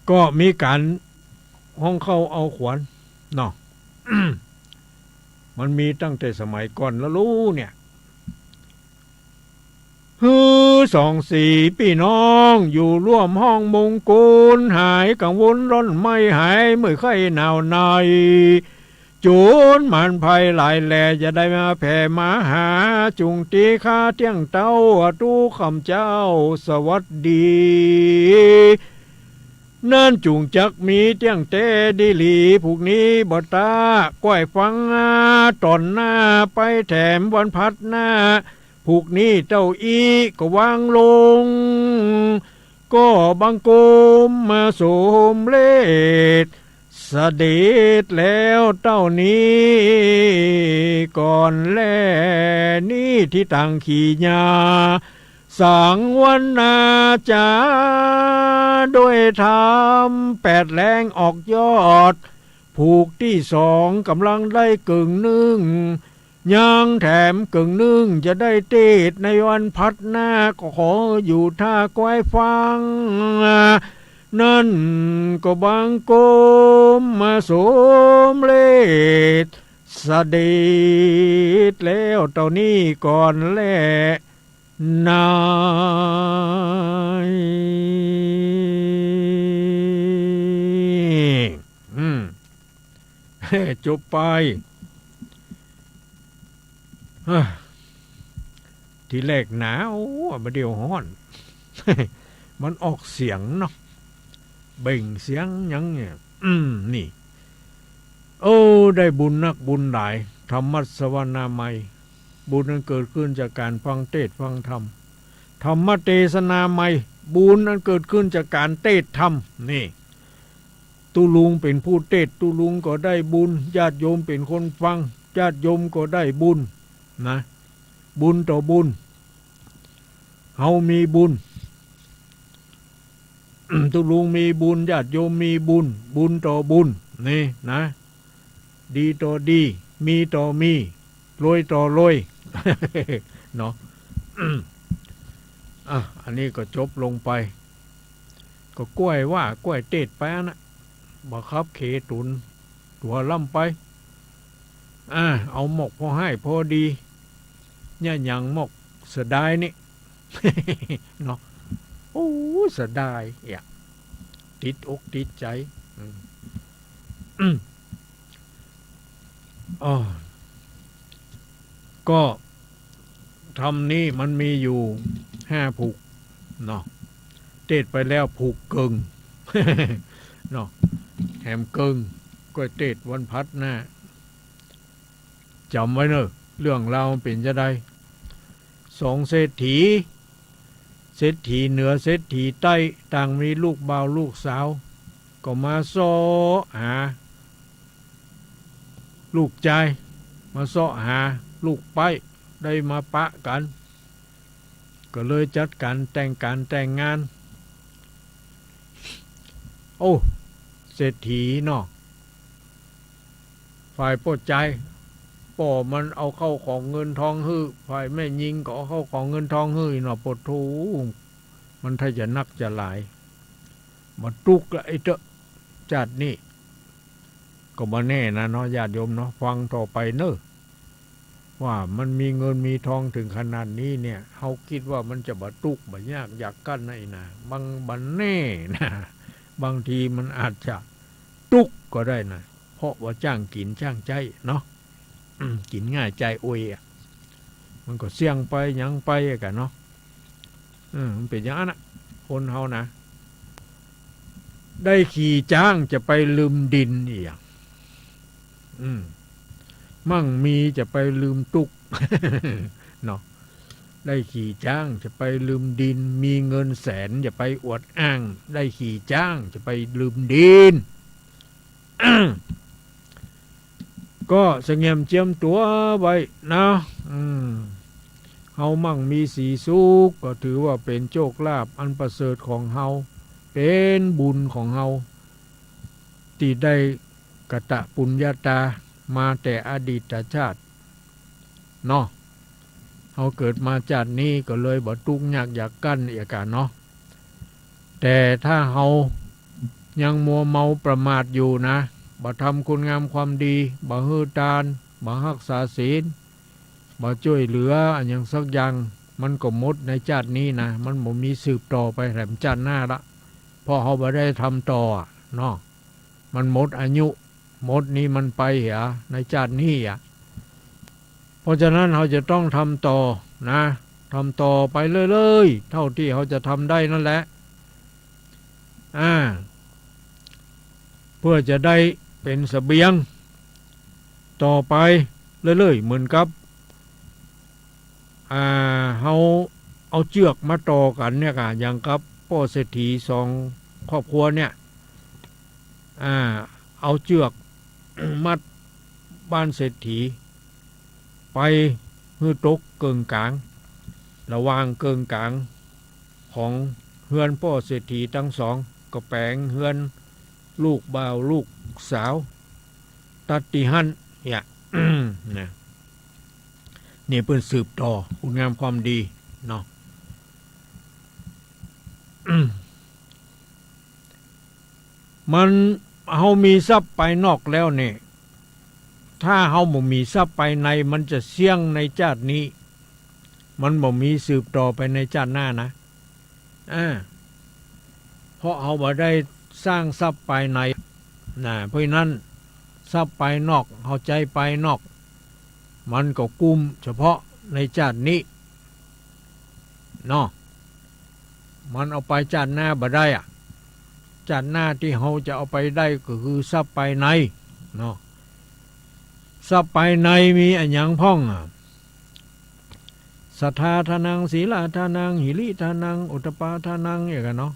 ก็มีก๋านฮ้องเข้าเอาขวัญเนาะ มันมีตั้งแต่สมัยก่อนแล้วลูกเนี่ย หื้อสองสี่ปี้น้อง อยู่ร่วมห้องมงคล หายกังวลร้อนไหม้ หายเมื่อยไข้หนาวใน จูนหมานภัยหลายแล จะได้มาแผ่มาหา จุ่งตี้ข้าเตี้ยงเต้า อะ ตุ๊ข้ำเจ้า สวัสดี นั้นจุ่งจักมีเตี้ยงแต๊ดีหลี ผูกนี้บ่ต้า ก้อยฟัง ต๋อนหน้าไปแถมวันพัดหน้า ผูกนี้เต้าอี้ก็วางลง ก็บังคมมาสมเร็จ เสด็จแล้วเต้านี้ก่อนแล นี้ตี้ตังขี่ยา สังวนาจา ด้วยธรรมแปดแรงออกยอด ผูกตี้สองก๋ำลังได้เกิ่งนึ่ง ยังแถมเกิ่งนึ่งจะได้เตสน์ในวันพัดหน้า ก็ขออยู่ถ้าก้อยฟัง นั้นก็บังคมมาสมเร็จ เสด็จแล้วเต้านี้ก่อนแล นาย อืม จบไป ฮะ ทีแรกหนาว บ่าเดี่ยวฮ้อน มันออกเสียงเนาะ เบ่งเสียงหยังเนี่ย อืม นี่ โอ้ ได้บุญนักบุญหลาย ธรรมสวนามัย บุญอันเกิดขึ้นจากการฟังเตสน์ฟังธรรม ธรรมเตสนามัย บุญอันเกิดขึ้นจากการเตสน์ธรรม นี่ ตุ๊ลุงเป๋นผู้เตสน์ ตุ๊ลุงก็ได้บุญ ญาติโยมเป๋นคนฟัง ญาติโยมก็ได้บุญ นะ บุญต่อบุญ เฮามีบุญ ตุ๊ลุงมีบุญ ญาติโยมมีบุญ บุญต่อบุญ นี่นะ ดีต่อดี มีต่อมี รวยต่อรวย เนาะ อ่ะ อันนี้ก็จบลงไป ก็ก้อยว่าก้อยเตสน์ไปอั้นนะ บ่ขับเขตุนตั๋วล้ำไป อ่า เอาหมอกพอให้พอดี เนี่ยหยังหมอกเสียดายนี่ เนาะ โอ้ เสียดาย เอี่ย ติดอกติดใจ๋ อืม อ้อ ก็ธรรมนี้มันมีอยู่ห้าผูก เนาะ เตสน์ไปแล้วผูกเกิ่ง เนาะ แถมเกิ่ง ก็เตสน์วันพัดหน้า จ๋ำไว้เน่อ เรื่องราวมันเป๋นจาใด สองเศรษฐี เศรษฐีเหนือเศรษฐีใต้ ต่างมีลูกบ่าวลูกสาว ก็มาเซาะหาลูกจาย มาเซาะหาลูกใป๊ ได้มาปะกั๋น ก็เลยจัดก๋านแต่งก๋านแต่งงาน โอ้ เศรษฐีเนาะ ฝ่ายป้อจาย ป้อมันเอาเข้าของเงินทองหื้อ ฝ่ายแม่ญิงก็เอาเข้าของเงินทองหื้อเนาะ โปะโธ่ มันถ้าจะนักจะหลาย บ่ตุ๊กละไอ้เต๊อะ จาตินี้ ก็บ่แน่นะเนาะ ญาติโยมเนาะ ฟังต่อไปเน่อ ว่ามันมีเงินมีทองเถิงขนาดนี้เนี่ย เฮาคิดว่ามันจะบ่ตุ๊กบ่ยากอยากกั้นนะ อี้นะ บ่ บ่แน่นะ บางทีมันอาจจะตุ๊กก็ได้นะ เพราะว่าจ้างกิ๋นจ้างใจ๊เนาะ อืม กิ๋นง่ายใจ๊อวยอะ มันก็เสี่ยงไปหยังไปอะกะเนาะ อืม มันเป๋นอย่างนั้นนะ คนเฮานะ ได้ขี่จ๊างจะไปลืมดินเอี่ย อืม มั่งมีจะไปลืมตุ๊ก เนาะ ได้ขี่จ๊างจะไปลืมดิน มีเงินแสนจะไปอวดอ้าง ได้ขี่จ๊างจะไปลืมดิน ก็สงวนเจียมตั๋วไว้นะ อืม เฮามั่งมีสีสุข ก็ถือว่าเป๋นโชคลาภอันประเสริฐของเฮา เป๋นบุญของเฮา ตี้ได้กะตะปุญญาตามาแต่อดีตชาติ เนาะ เฮาเกิดมาจาตินี้ก็เลยบ่ตุ๊กยากอยากกั้นเอียกะเนาะ แต่ถ้าเฮายังมัวเมาประมาทอยู่นะ บ่ทำคุณงามความดี บ่หื้อตาน บ่ฮักษาศีล บ่จ้วยเหลืออะหยังสักอย่าง มันก็หมดในจาตินี้นะ มันบ่มีสืบต่อไปแถมจาติหน้าละ เพราะเฮาบ่ได้ทำต่ออะเนาะ มันหมดอายุ หมดนี้มันไปเหีย ในจาตินี้อะ เพราะฉะนั้นเฮาจะต้องทำต่อนะ ทำต่อไปเรื่อยๆ เท่าตี้เฮาจะทำได้นั่นแหละ อ่า เพื่อจะได้เป๋นเสบียงต่อไปเรื่อยๆ เหมือนกับ อ่า เฮาเอาเจื้อกมาต่อกั๋นเนี่ยก่ะ อย่างกับป้อเศรษฐีสองครอบครัวเนี่ย อ่า เอาเจื้อกมัดบ้านเศรษฐี ไปหื้อตกเกิ่งก๋าง ระหว่างเกิ่งก๋างของเฮือนป้อเศรษฐีตังสอง ก็แป๋งเฮือนลูกบ่าวลูกสาว ตัดตี้หั้น เนี่ย นะ นี่เปิ้นสืบต่อคุณงามความดีเนาะ มัน เฮามีทรัพย์ภายนอกแล้วนี่ ถ้าเฮาบ่มีทรัพย์ภายใน มันจะเสี้ยงในจาตินี้ มันบ่มีสืบต่อไปในจาติหน้านะ อ่า เพราะเฮาบ่ได้สร้างทรัพย์ภายใน นะ เพราะฉะนั้นทรัพย์ภายนอก เฮาใจ๊ภายนอก มันก็กุ้มเฉพาะในจาตินี้ เนาะ มันเอาไปจาติหน้าบ่ได้อะ จาติหน้าตี้เฮาจะเอาไปได้ก็คือทรัพย์ภายในเนาะ ทรัพย์ภายในมีอะหยังพ่องอะ สัทธาทานัง สีลาทานัง หิริทานัง โอตตัปปาทานัง อย่างกั๋นเนาะ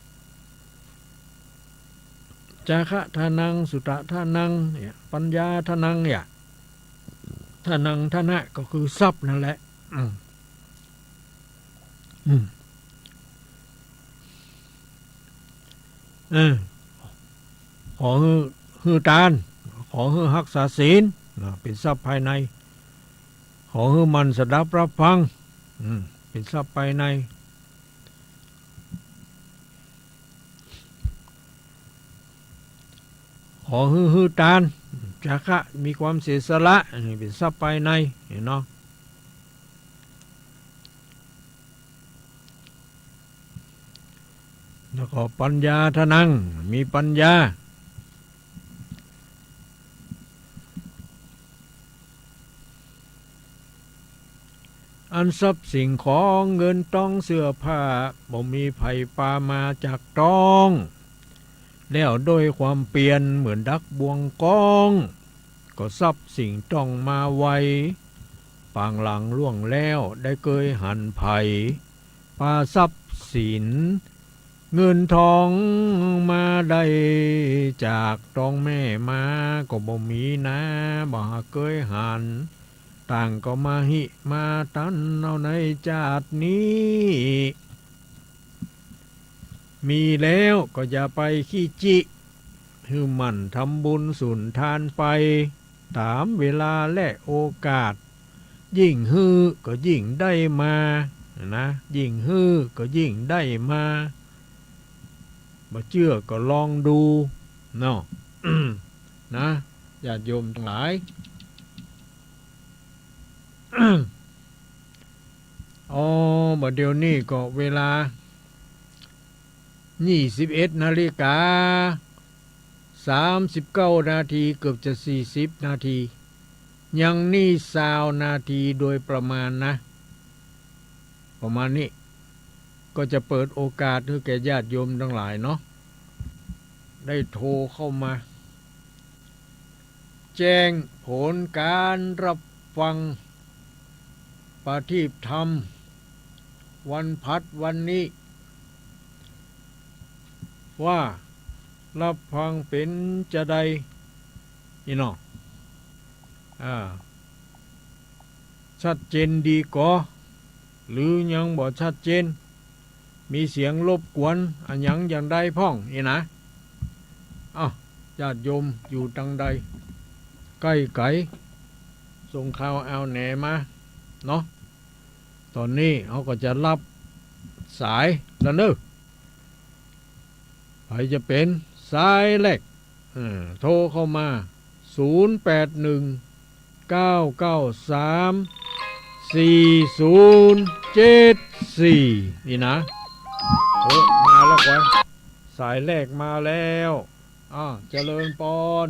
จาคะทานัง สุตะทานัง เนี่ย ปัญญาทานัง เนี่ย ทานัง ทานะ ก็คือทรัพย์นั่นแหละ อืม อืม เออ ขอหื้อ หื้อตาน ขอหื้อฮักษาศีล นะ เป๋นทรัพย์ภายใน ขอหื้อหมั่นสดับรับฟัง อืม เป๋นทรัพย์ภายใน ขอหื้อ หื้อตาน จาคะ มีความเสียสละ อันนี้เป๋นทรัพย์ภายใน หันเนาะ แล้วก็ปัญญาทานัง มีปัญญา อันทรัพย์สิ่งของเงินตองเสื้อผ้า บ่มีใผปามาจากตอง แล้วโดยความเปียรเหมือนดักบ่วงกอง ก็ทรัพย์สิ่งตองมาไว ปางหลังล่วงแล้วได้เกยหันใผ ปาทรัพย์สินเงินตองมาได้ จากตองแม่มาก็บ่มีนา บ่หากเกยหัน ต่างก็มาหิมาตันเอาในจาตินี้ มีแล้วก็อย่าไปขี้จิ หื้อหมั่นทำบุญสุนทานไป ต๋ามเวลาและโอกาส ยิ่งหื้อก็ยิ่งได้มา นะ ยิ่งหื้อก็ยิ่งได้มา บ่เจื้อก็ลองดูเนาะ นะ ญาติโยมตังหลาย อ๋อ บ่าเดี่ยวนี้ก็เวลา ยี่สิบเอ็ดนาฬิกา สามสิบเก้านาที เกือบจะสี่สิบนาที ยังนี่ซาวนาทีโดยประมาณนะ ประมาณนี้ ก็จะเปิดโอกาสหื้อแก่ญาติโยมตังหลายเนาะ ได้โทรเข้ามา แจ้งผลการรับฟังประทีปธรรม วันพัดวันนี้ ว่ารับฟังเป๋นจาใด นี่เนาะ อ่า ชัดเจนดีก่อ หรือยังบ่ชัดเจน มีเสียงรบกวนอะหยังอย่างใดพ่อง นี่นะ อ้าว ญาติโยมอยู่ตังใด ใก้ไก๋ ส่งข่าวเอาแหนมาเนาะ ต๋อนนี้เฮาก็จะรับสายแล้วเนาะ ใผจะเป๋นสายแรก เออ โทรเข้ามา ศูนย์แปดหนึ่ง เก้าเก้าสาม สี่ศูนย์เจ็ดสี่ นี่นะ เออ มาแล้ว สายแรกมาแล้ว อ่า เจริญปอน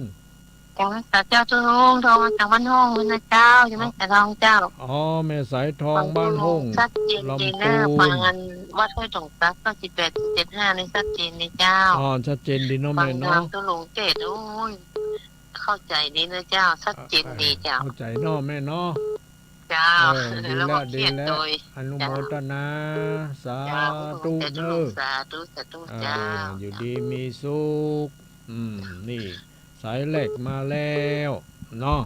จ้า เจ้าตุ๊ลุง โทรมาจากบ้านโฮ่งนะเจ้า อยู่แม่สายทองเจ้า อ๋อ แม่สายทอง ฟังตุ๊ลุง บ้านโฮ่ง ชัดเจนดีเนอะ ลำพูน ฟังอันวัดห้วยตงซัก เก้าสิบแปดจุดเจ็ดห้า นี่ชัดเจนดีเจ้า อ๋อ ชัดเจนดีเนาะแม่เนาะ ฟังตามตุ๊ลุงเทศน์ โอ้ย เข้าใจ๋ดีนะเจ้า ชัดเจนดีเจ้า เข้าใจ๋เนาะแม่เนาะ เจ้า เออ ดีแล้ว แล้วก็เขียน ดีแล้ว โดย อนุโมทนา เจ้า สาธุ เจ้า เนอะ สาธุ สาธุ เออ เจ้า อยู่ดีมีสุข อืม นี่ สายแรกมาแล้วเนาะ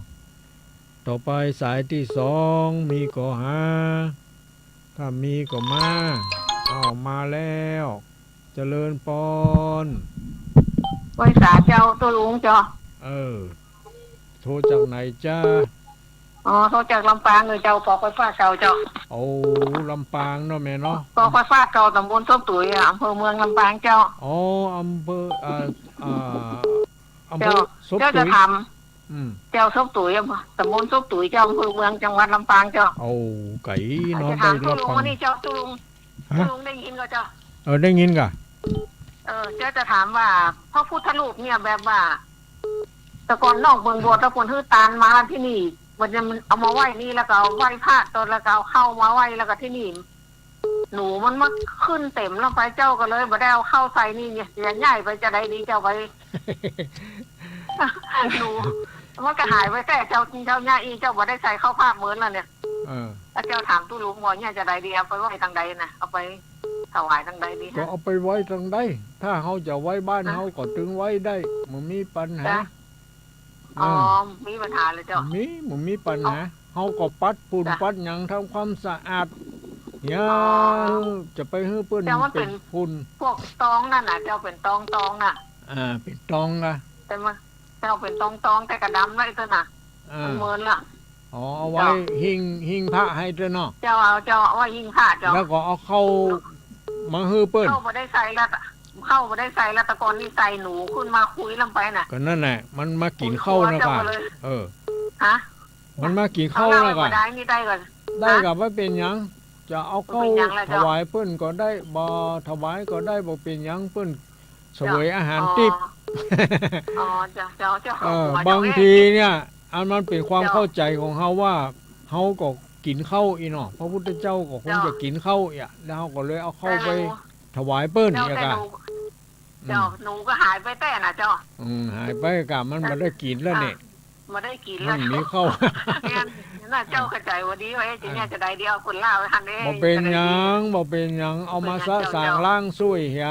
ต่อไปสายตี้สอง มีก่อหา ถ้ามีก็มา อ้าว มาแล้ว เจริญปอน ไหว้สาเจ้าตุ๊ลุงเจ้า เออ โทรจากไหนจ๊ะ อ๋อ โทรจากลำปางเลยเจ้า ปอกไฟฟ้าเก่าเจ้า โอ้ ลำปางเนาะแม่เนาะ ปอกไฟฟ้าเก่า ตำบลศพตุ๋ยอะ อำเภอเมืองลำปางเจ้า อ๋อ อำเภอ อ่า อ่า อำเภอ เจ้า ศพ เจ้า ตุ๋ จะย ถาม อืม เจ้า ศพตุ๋ย ตำบลศพตุ๋ยเจ้า อำเภอเมือง จังหวัดลำปางเจ้า โอ้ ไก๋เนาะ จะถามตุ๊ลุงวันนี้เจ้า ตุ๊ลุง ฮะ ตุ๊ลุงได้ยินก่อเจ้า เออ ได้ยินก่ะ เออ เจ้าจะถามว่าพระพุทธรูปเนี่ยแบบว่า แต่ก่อนนอกเมืองบวชแล้วเปิ้นหื้อตานมาที่นี่ วันนี้มันเอามาไหว้นี่ แล้วก็เอาไหว้พระตอนแล้วก็เอาเข้ามาไหว้ แล้วก็ที่นี่ หนูมันมาขึ้นเต็มแล้วไป เจ้าก็เลยบ่ได้เอาเข้าใส่นี่เนี่ย จะย้ายไปจะใดดีเจ้าไป หนู มันก็หายไปแต่เจ้า เจ้าย้ายอีก เจ้าบ่ได้ใส่เข้าพระเมินแล้วเนี่ย เออ แล้วเจ้าถามตุ๊ลุงว่าเนี่ยจะใดดี เอาไปไหว้ตางใดนะ เอาไปถวายตางใดดีฮะ ก็เอาไปไหว้ตางใด ถ้าเฮาจะไหว้บ้าน ฮะ เฮาก็ตึงไหว้ได้ บ่มีปัญหา จ้ะ อ๋อ เออ มีปัญหาเลยเจ้า มี บ่มีปัญหา เอ้า เฮาก็ปัดฝุ่น จ้ะ ปัดหยัง ทำความสะอาด อย่า อ๋อ จะไปหื้อเปิ้น แต่มันเป๋น เป๋นฝุ่น พวกตองนั่นน่ะเจ้า เป๋นตองตองน่ะ อ่า เป๋นตองอะ แต่มัน เจ้า เป๋นตองตอง แต่กะดำไว้เต้อน่ะ อ่า มันเมินละ อ๋อ เอาไว้ เจ้า หิ้ง หิ้งพระหื้อเต้อเนาะ เจ้า เอา เจ้า เอาไว้หิ้งพระเจ้า แล้วก็เอาเข้ามาหื้อเปิ้น เข้าบ่ได้ใส่แล้ว เข้าบ่ได้ใส่แล้ว แต่ก่อนนี่ใส่หนูขึ้นมาคุยลำไปน่ะ ก็นั่นแหละ มันมากิ๋นเข้านะ เจ้า ก่ะ ก็เลย เออ ฮะ มันมากิ๋นเข้านะ เอาเหล้า ก่ะ บ่ได้ นี่ได้ก่อน ได้ก่ะ ฮะ บ่เป๋นหยัง จะเอาเข้า บ่เป๋นหยังแล้วเจ้า ถวายเปิ้นก็ได้ บ่ถวายก็ได้ บ่เป๋นหยัง เปิ้นเสวยอาหารติ๊บ อ๋อ อ๋อ เจ้า เจ้า เจ้า เออ หัวเจ้า บางทีเนี่ย อันมันเป๋นความ เจ้า เข้าใจ๋ของเฮาว่า เฮาก็กิ๋นเข้าอี้เนาะ พระพุทธเจ้าก็คง เจ้า จะกิ๋นเข้าอี้อะ แล้วเฮาก็เลยเอาเข้าไป แต่หนู ถวายเปิ้น เจ้า อี้ แต่ ก่ะ หนู อืม เจ้า หนูก็หายไปแต่น่ะเจ้า อืม หายไปก่ะ มัน เออ บ่ได้กิ๋นแล้วเนี่ย อ่ะ บ่ได้กิ๋นแล้ว มันมีเข้า แม่นน่ะเจ้า เข้าใจ๋ว่าดี เอ้ย จะเนี่ยจะใดดี เอาคนลาวไปหั่นเอง บ่เป๋นหยัง จะใดดี บ่เป๋นหยัง เอามา เป๋นหยัง สะสาง เจ้า ล้างส้วยเหีย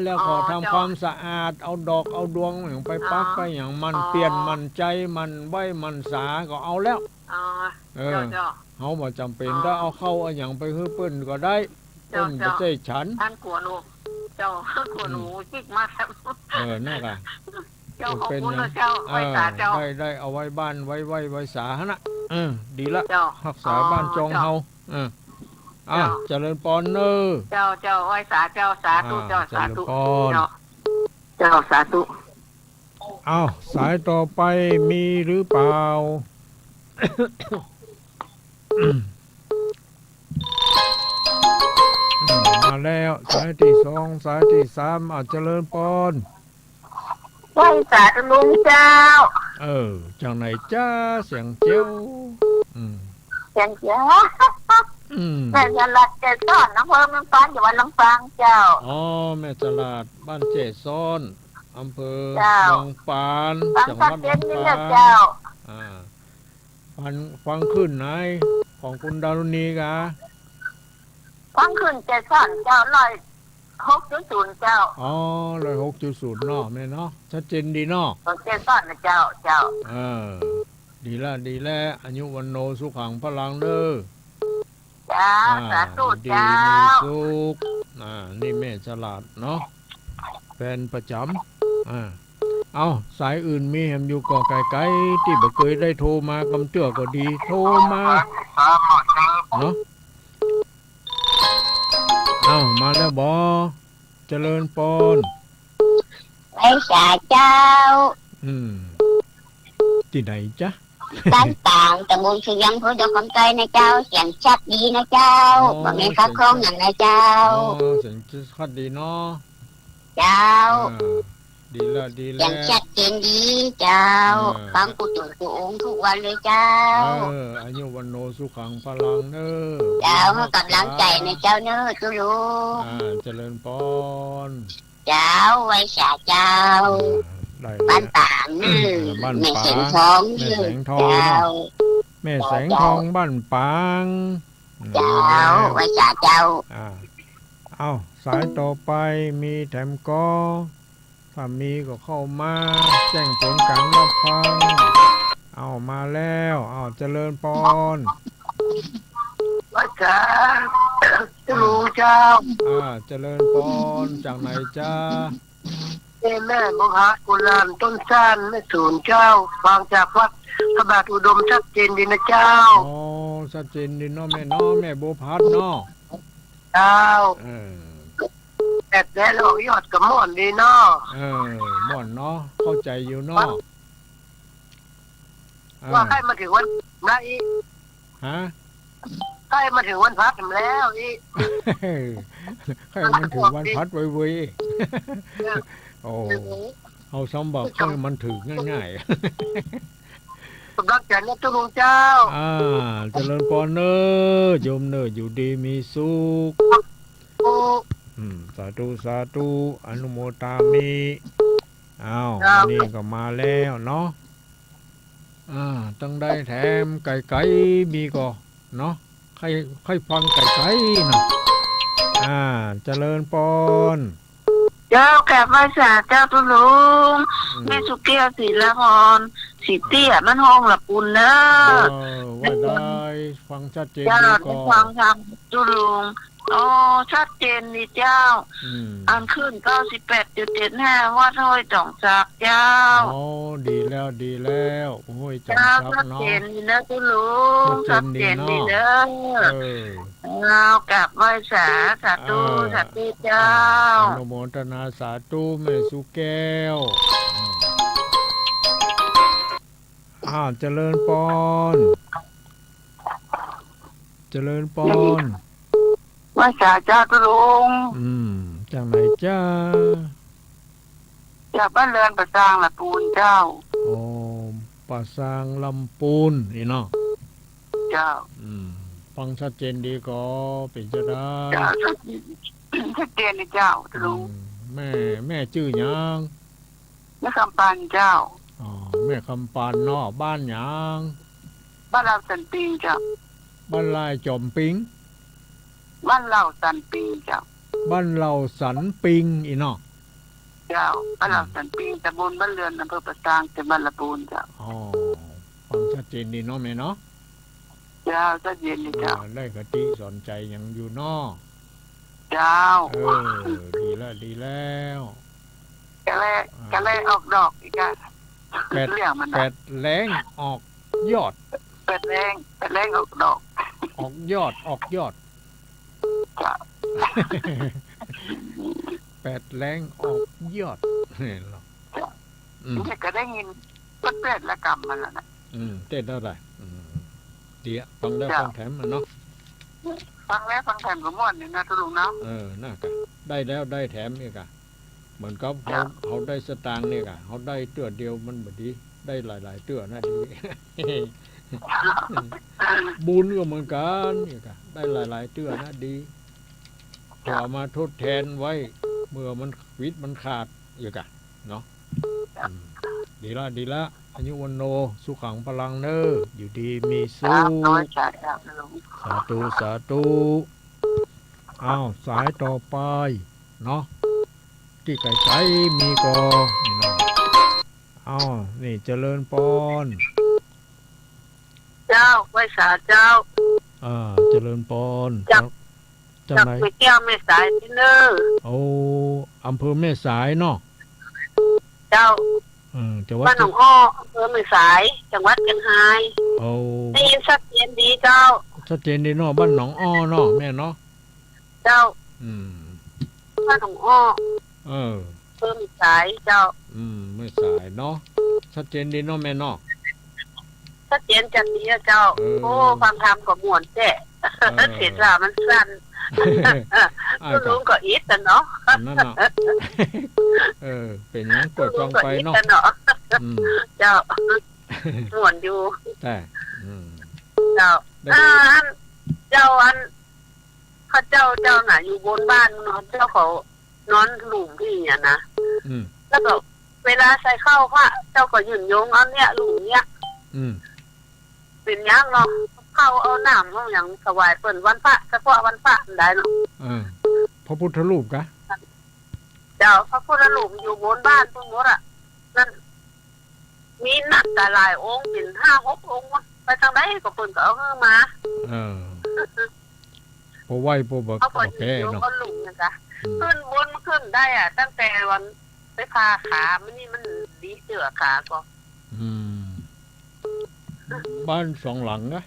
แล้วก็ อ๋อ ทำ เจ้า ความสะอาด เอาดอก เอาดวงหยังไปปัก อ๋อ ไปหยัง หมั่น อ๋อ เปลี่ยน หมั่นใจ๋ หมั่นไหว้ หมั่นสา ก็เอาแล้ว อ๋อ เออ เจ้า เจ้า เฮาบ่จ๋ำเป๋น อ๋อ ต้องเอาเข้าเอาหยังไปหื้อเปิ้นก็ได้ เจ้า เปิ้นบ่ใจ้ฉัน เจ้า อันกั๋วหนู เจ้า กั๋วหนู อืม จิกมาแล้ว เออ นั่นก่ะ เจ้า ขอบคุณนะเจ้า เออ ไหว้สาเจ้า ได้ ได้เอาไว้บ้าน ไว้ไหว้ ไหว้สาหั่นน่ะ เออ ดีละ เจ้า ฮักษา อ๋อ บ้านจอง เจ้า เฮา เออ อ่ะ เจ้า เจริญปอนเน่อ เจ้า เจ้า ไหว้สาเจ้า สาธุเจ้า อ่า สาธุ เจริญปอน เจ้า เจ้า สาธุ อ้าว สายต่อไปมีหรือเปล่า อืม มาแล้ว สายตี้สอง สายตี้สาม อ่ะ เจริญปอน ไหว้สาตุ๊ลุงเจ้า เออ จากไหนจ๊ะ เสียงแจ๋ว อืม เสียงแจ๋ว อืม แม่จรัส แจ้ซ้อน อำเภอเมืองปาน จังหวัดลำปางเจ้า อ๋อ แม่จรัส บ้านแจ้ซ้อน อำเภอ เจ้า เมืองปาน ฟัง จังหวัดลำปาง ชัดเจนนี่แหละเจ้า อ่า ฟัง ฟังคลื่นไหน ของคุณดารุณีกะ ฟังคลื่นแจ้ซ้อนเจ้า ร้อยหกจุดศูนย์เจ้า อ๋อ ร้อยหกจุดศูนย์เนาะ แม่เนาะ ชัดเจนดีเนาะ ของแจ้ซ้อนนะเจ้า เจ้า เออ ดีละ ดีละ อายุวัณโณสุขังพลังเน่อ จ้า อ่า สาธุ ดี เจ้า มีสุข อ่า นี่แม่จรัสเนาะ แฟนประจ๋ำ อ่า เอ้า สายอื่นมีแหมอยู่ก่อ ไก๋ๆ ตี้บ่เกยได้โทรมากำเตื้อก็ดี โทรมา เนาะ เอ้า มาแล้วบ่ เจริญปอน ไหว้สาเจ้า อืม ตี้ไหนจ๊ะ บ้านปาง ตำบลสุยัง อำเภอดอกคำใต้นะเจ้า เสียงชัดดีนะเจ้า อ๋อ บ่มีขัดข้องหยังนะเจ้า อ๋อ เสียงชัดดีเนาะ เจ้า อ่า ดีแล้ว ดีแล้ว เสียงชัดเจนดีเจ้า เออ ฟังกู้ตั๋วกู้องค์กู้วันเลยเจ้า เออ อายุวัณโณสุขังพลังเน่อ เจ้า ให้ก๋ำลังใจ๋หน่อยเจ้าเน่อ ตุ๊ลุง อ่า เจริญปอน เจ้า ไหว้สาเจ้า อ่า ได้แล้ว บ้านป๋างเน่อ บ้านป๋าง แม่แสงทองเน่อ แม่แสงทอง เจ้า แม่แสงทอง เจ้า บ้านป๋าง เจ้า อืม ไหว้สาเจ้า อ่า เอ้า สายต่อไปมีแถมก่อ ถ้ามีก็เข้ามา แจ้งผลก๋านฮับฟัง เอามาแล้ว เอาเจริญปอน ไหว้สา ตุ๊ลุงเจ้า อ่า เจริญปอน จากไหนจ๊ะ แม่ แม่บัวผัด กุหลาบต้นซาน แม่สูนเจ้า ฟังจากวัดพระบาทอุดม ชัดเจนดีนะเจ้า อ๋อ ชัดเจนดีเนาะแม่เนาะ แม่บัวผัดเนาะ เจ้า เออ แปดแหลงออกยอดก็ม่วนดีเนาะ เออ ม่วนเนาะ เข้าใจ๋อยู่เนาะ ว่า อ่า ใกล้มาเถิงวันไหนอีก ฮะ ใกล้มาเถิงวันพระแล้วอีก ใกล้มันเถิงวันพระเว้ยๆ เออ โอ้ เออ เอาซ้ำบ่าใค่มันเถิงง่ายๆ ก๋ำลังใจ๋นะตุ๊ลุงเจ้า อ่า เจริญปอนเน่อ โยมเน่อ อยู่ดีมีสุข สาธุ อืม สาธุ สาธุ อนุโมทามิ อ้าว เจ้า อันนี้ก็มาแล้วเนาะ อ่า ตังใดแถมไก๋ๆ มีก่อเนาะ ใค่ ใค่ฟังไก๋ๆ เนาะ อ่า เจริญปอน เจ้า กราบไหว้สาเจ้าตุ๊ลุง อืม แม่สุแก้ว ศิลาพร ศรีเตี้ย บ้านฮ่องละปูนเน่อ เออ ไหว้ได้ ฟังชัดเจน เจ้า ดีก่อ ได้ฟังธรรมตุ๊ลุง อ๋อ ชัดเจนดีเจ้า อืม อันคลื่น เก้าสิบแปดจุดเจ็ดห้า วัดห้วยจ๋องสักเจ้า อ๋อ ดีแล้ว ดีแล้ว ห้วยจ๋องสักเนาะ เจ้า ชัดเจนดีนะตุ๊ลุง ชัดเจนดีเนาะ ชัดเจนดีเด้อ เออ เอากราบไหว้สา สาธุ เออ สาธุเจ้า อนุโมทนาสาธุ แม่สุแก้ว อืม อ้าว เจริญปอน เจริญปอน ไหว้สาเจ้าตุ๊ลุง อืม จากไหนจ๊ะ จากบ้านเรือนป่าซางละปูนเจ้า อ๋อ ป่าซางลำปูนนี่เนาะ เจ้า อืม ฟังชัดเจนดีก่อ เป๋นจาใด เจ้า ชัดเจน ชัดเจนดีเจ้าตุ๊ลุง อืม แม่ แม่จื้อหยัง แม่คำปานเจ้า อ๋อ แม่คำปานเนาะ บ้านหยัง บ้านเหล่าสันปิงเจ้า บ้านลายจอมปิง บ้านเหล่าสันปิงเจ้า บ้านเหล่าสันปิงอีเนาะ เจ้า บ้านเหล่าสันปิง ตำบลบ้านเรือน อำเภอป่าซาง จังหวัดละปูนเจ้า อ๋อ ฟังชัดเจนดีเนาะแม่เนาะ เจ้า ชัดเจนดีเจ้า อ่า ได้คติสอนใจ๋หยังอยู่เนาะ เจ้า เออ ดีแล้ว ดีแล้ว กะแล อ่า กะแลออกดอกอีกอะ แปด เรื่องมันน่ะ แปดแหลงออกยอด แปดแหลง แปดแหลงออกดอก ออกยอด ออกยอด เจ้า แปดแหลงออกยอด เห็นหรอ เจ้า อืม เดี๋ยวก็ได้ยินเปิ้นเทศน์ละกำมันแล้วนะ อืม เทศน์เท่าไหร่ อืม เดี๋ยวฟังแล้ว เจ้า ฟังแถมมันเนาะ ฟังแล้วฟังแถมก็ม่วนดีนะตุ๊ลุงเนาะ เออ น่ากะ ได้แล้วได้แถมอีกอะ เหมือนกับเฮา เจ้า เฮาได้สตางค์เนี่ยกะ เฮาได้เตื้อเดียวมันบ่ดี ได้หลายๆ เตื้อนะดี บุญก็เหมือนกั๋นเนี่ยกะ ได้หลายๆ เตื้อนะดี เจ้า เพื่อเอามาทดแทนไว้ เมื่อมันวิตมันขาดเนี่ยกะ เนาะ อืม ดีละ ดีละ อายุวัณโณ สุขังพลังเน่อ อยู่ดีมีสุข สาธุ สาธุ อ้าว สายต่อไป เนาะ ตี้ไก๋ๆ มีก่อ นี่เนาะ อ้าว นี่เจริญปอน เจ้า ไหว้สาเจ้า อ่า เจริญปอน จาก จาก จากไหน จากแม่แก้วแม่สายตี้เน่อ โอ้ อำเภอแม่สายเนาะ เจ้า เออ จังหวัด บ้านหนองอ้อ อำเภอแม่สาย จังหวัดเจียงฮาย โอ้ ได้ยินชัดเจนดีเจ้า ชัดเจนดีเนาะ บ้านหนองอ้อเนาะ แม่เนาะ เจ้า อืม บ้านหนองอ้อ เออ อำเภอแม่สายเจ้า อืม แม่สายเนาะ ชัดเจนดีเนาะแม่เนาะ ชัดเจนแจ่มดีอะเจ้า เออ โอ้ ฟังธรรมก็ม่วนแต๊ เออ เทศน์ว่ามันสั้น อ้าย ตุ๊ลุงก็อิดอะเนาะ อันนั้นเนาะ เออ เป๋นหยัง ตุ๊ลุงก็อิดอะเนาะ ปล่อยฟังไปเนาะ อืม เจ้า ม่วนอยู่ แต่ อืม เจ้า ได้ อ่า อัน เจ้า อัน เขาเจ้า เจ้าน่ะ อยู่บนบ้านเนาะ เจ้าเขานอนหลุมตี้เนี่ยนะ อืม แล้วก็เวลาใส่ข้าวพระ เจ้าก็ยื่นโยงเอาเนี่ย หลุมเนี่ย อืม เป๋นหยังเนาะ ข้าวเอาน้ำเอาหยังถวายเปิ้นวันพระ เฉพาะวันพระได้เนาะ เออ พระพุทธรูปกะ เจ้า พระพุทธรูปอยู่บนบ้านพุ้นหมดอะ นั่น มีนักกะหลายองค์ เป๋นห้าหกองค์วะ ไปตางใดก็เปิ้นก็เอาหื้อมา เออ ปอไหว้ปอบ่ เขาก็ บ่แก้ ยื่นโยง เนาะ เอาหลุมเนี่ยกะ อืม ขึ้นบนขึ้นได้อะ ตั้งแต่วันไปผ่าขา มันนี่มันดีเจื้อขาก็ อืม บ้านสองหลังกะ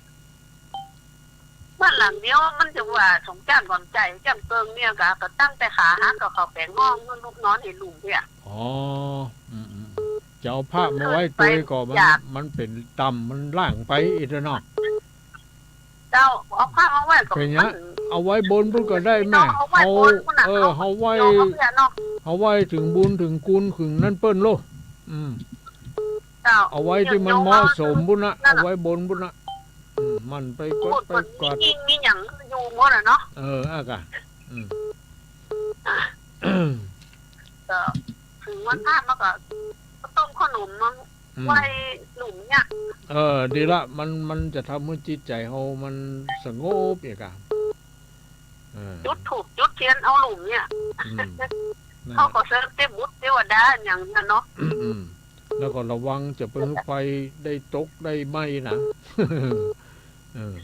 บ้านหลังเดียว มันจะว่าสองจ้านก่อนใจจ้านเกิงเนี่ยกะ ก็ตั้งแต่ขาหักก็เขาแป๋งห้อง ลูกนอนหื้อหลุมเนี่ย อ๋อ อืม อืม จะเอาพระมาไว้ตวยก็มัน ขึ้นไปอยาก มันเป๋นต่ำ มันล่างไปอีกเนาะ เจ้า เอาพระมาไว้ก็ เป๋นหยัง มัน เอาไว้บนพุ้นก็ได้แม่ เอาไว้บนพุ้นน่ะ เฮา เออ เฮาไว้ เอาไว้เนาะ เฮาไว้เถิงบุญเถิงคุณเถิงนั้นเปิ้นโล อืม เจ้า เอาไว้ตี้มันเหมาะสมพุ้นนะ นั่นน่ะ เอาไว้บนพุ้นนะ อืม มันไปกดไปกอด มีหิ้งมีหยังอยู่หมดอะเนาะ เออ อ่ะกะ อืม ก็เถิงวันพระมาก็ต้มข้าวหนมมา อืม ไหว้หลุมเนี่ย เออ ดีละ มัน มันจะทำหื้อจิตใจ๋เฮามันสงบเนี่ยกะ เออ จุดธูปจุดเตียนเอาหลุมเนี่ย อืม นั่นแหละ เขาก็เสริมเตบุตรเตวดาอย่างนั้นเนาะ อืม อืม แล้วก็ระวังจะเปิ้นหื้อไฟได้ตกได้ไหม้นะ เออ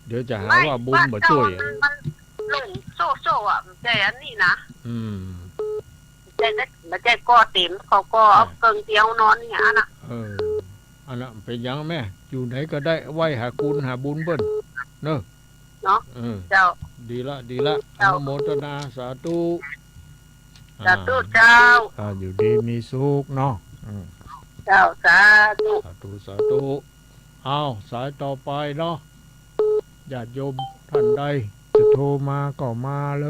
เดี๋ยวจะหาว่าบุญบ่จ้วย มัน มันหลุมโซ่ๆ อะ แต่อันนี้นะ อืม แต่ แต่ก่อเต๋ม เขาก่อเอาเกิ่งเตียงนอนเนี่ยนะ เออ อันนั้นเป๋นหยังแม่ อยู่ไหนก็ได้ ไหว้หาคุณหาบุญเปิ้น เนอะ เนาะ เออ เจ้า ดีละ ดีละ เจ้า อนุโมทนา สาธุ สาธุ อ่า เจ้า อ่า อยู่ดีมีสุขเนาะ อืม เจ้า สาธุ สาธุ สาธุ อ้าว สายต่อไปเนาะ ญาติโยมท่านใดจะโทรมาก็มาเล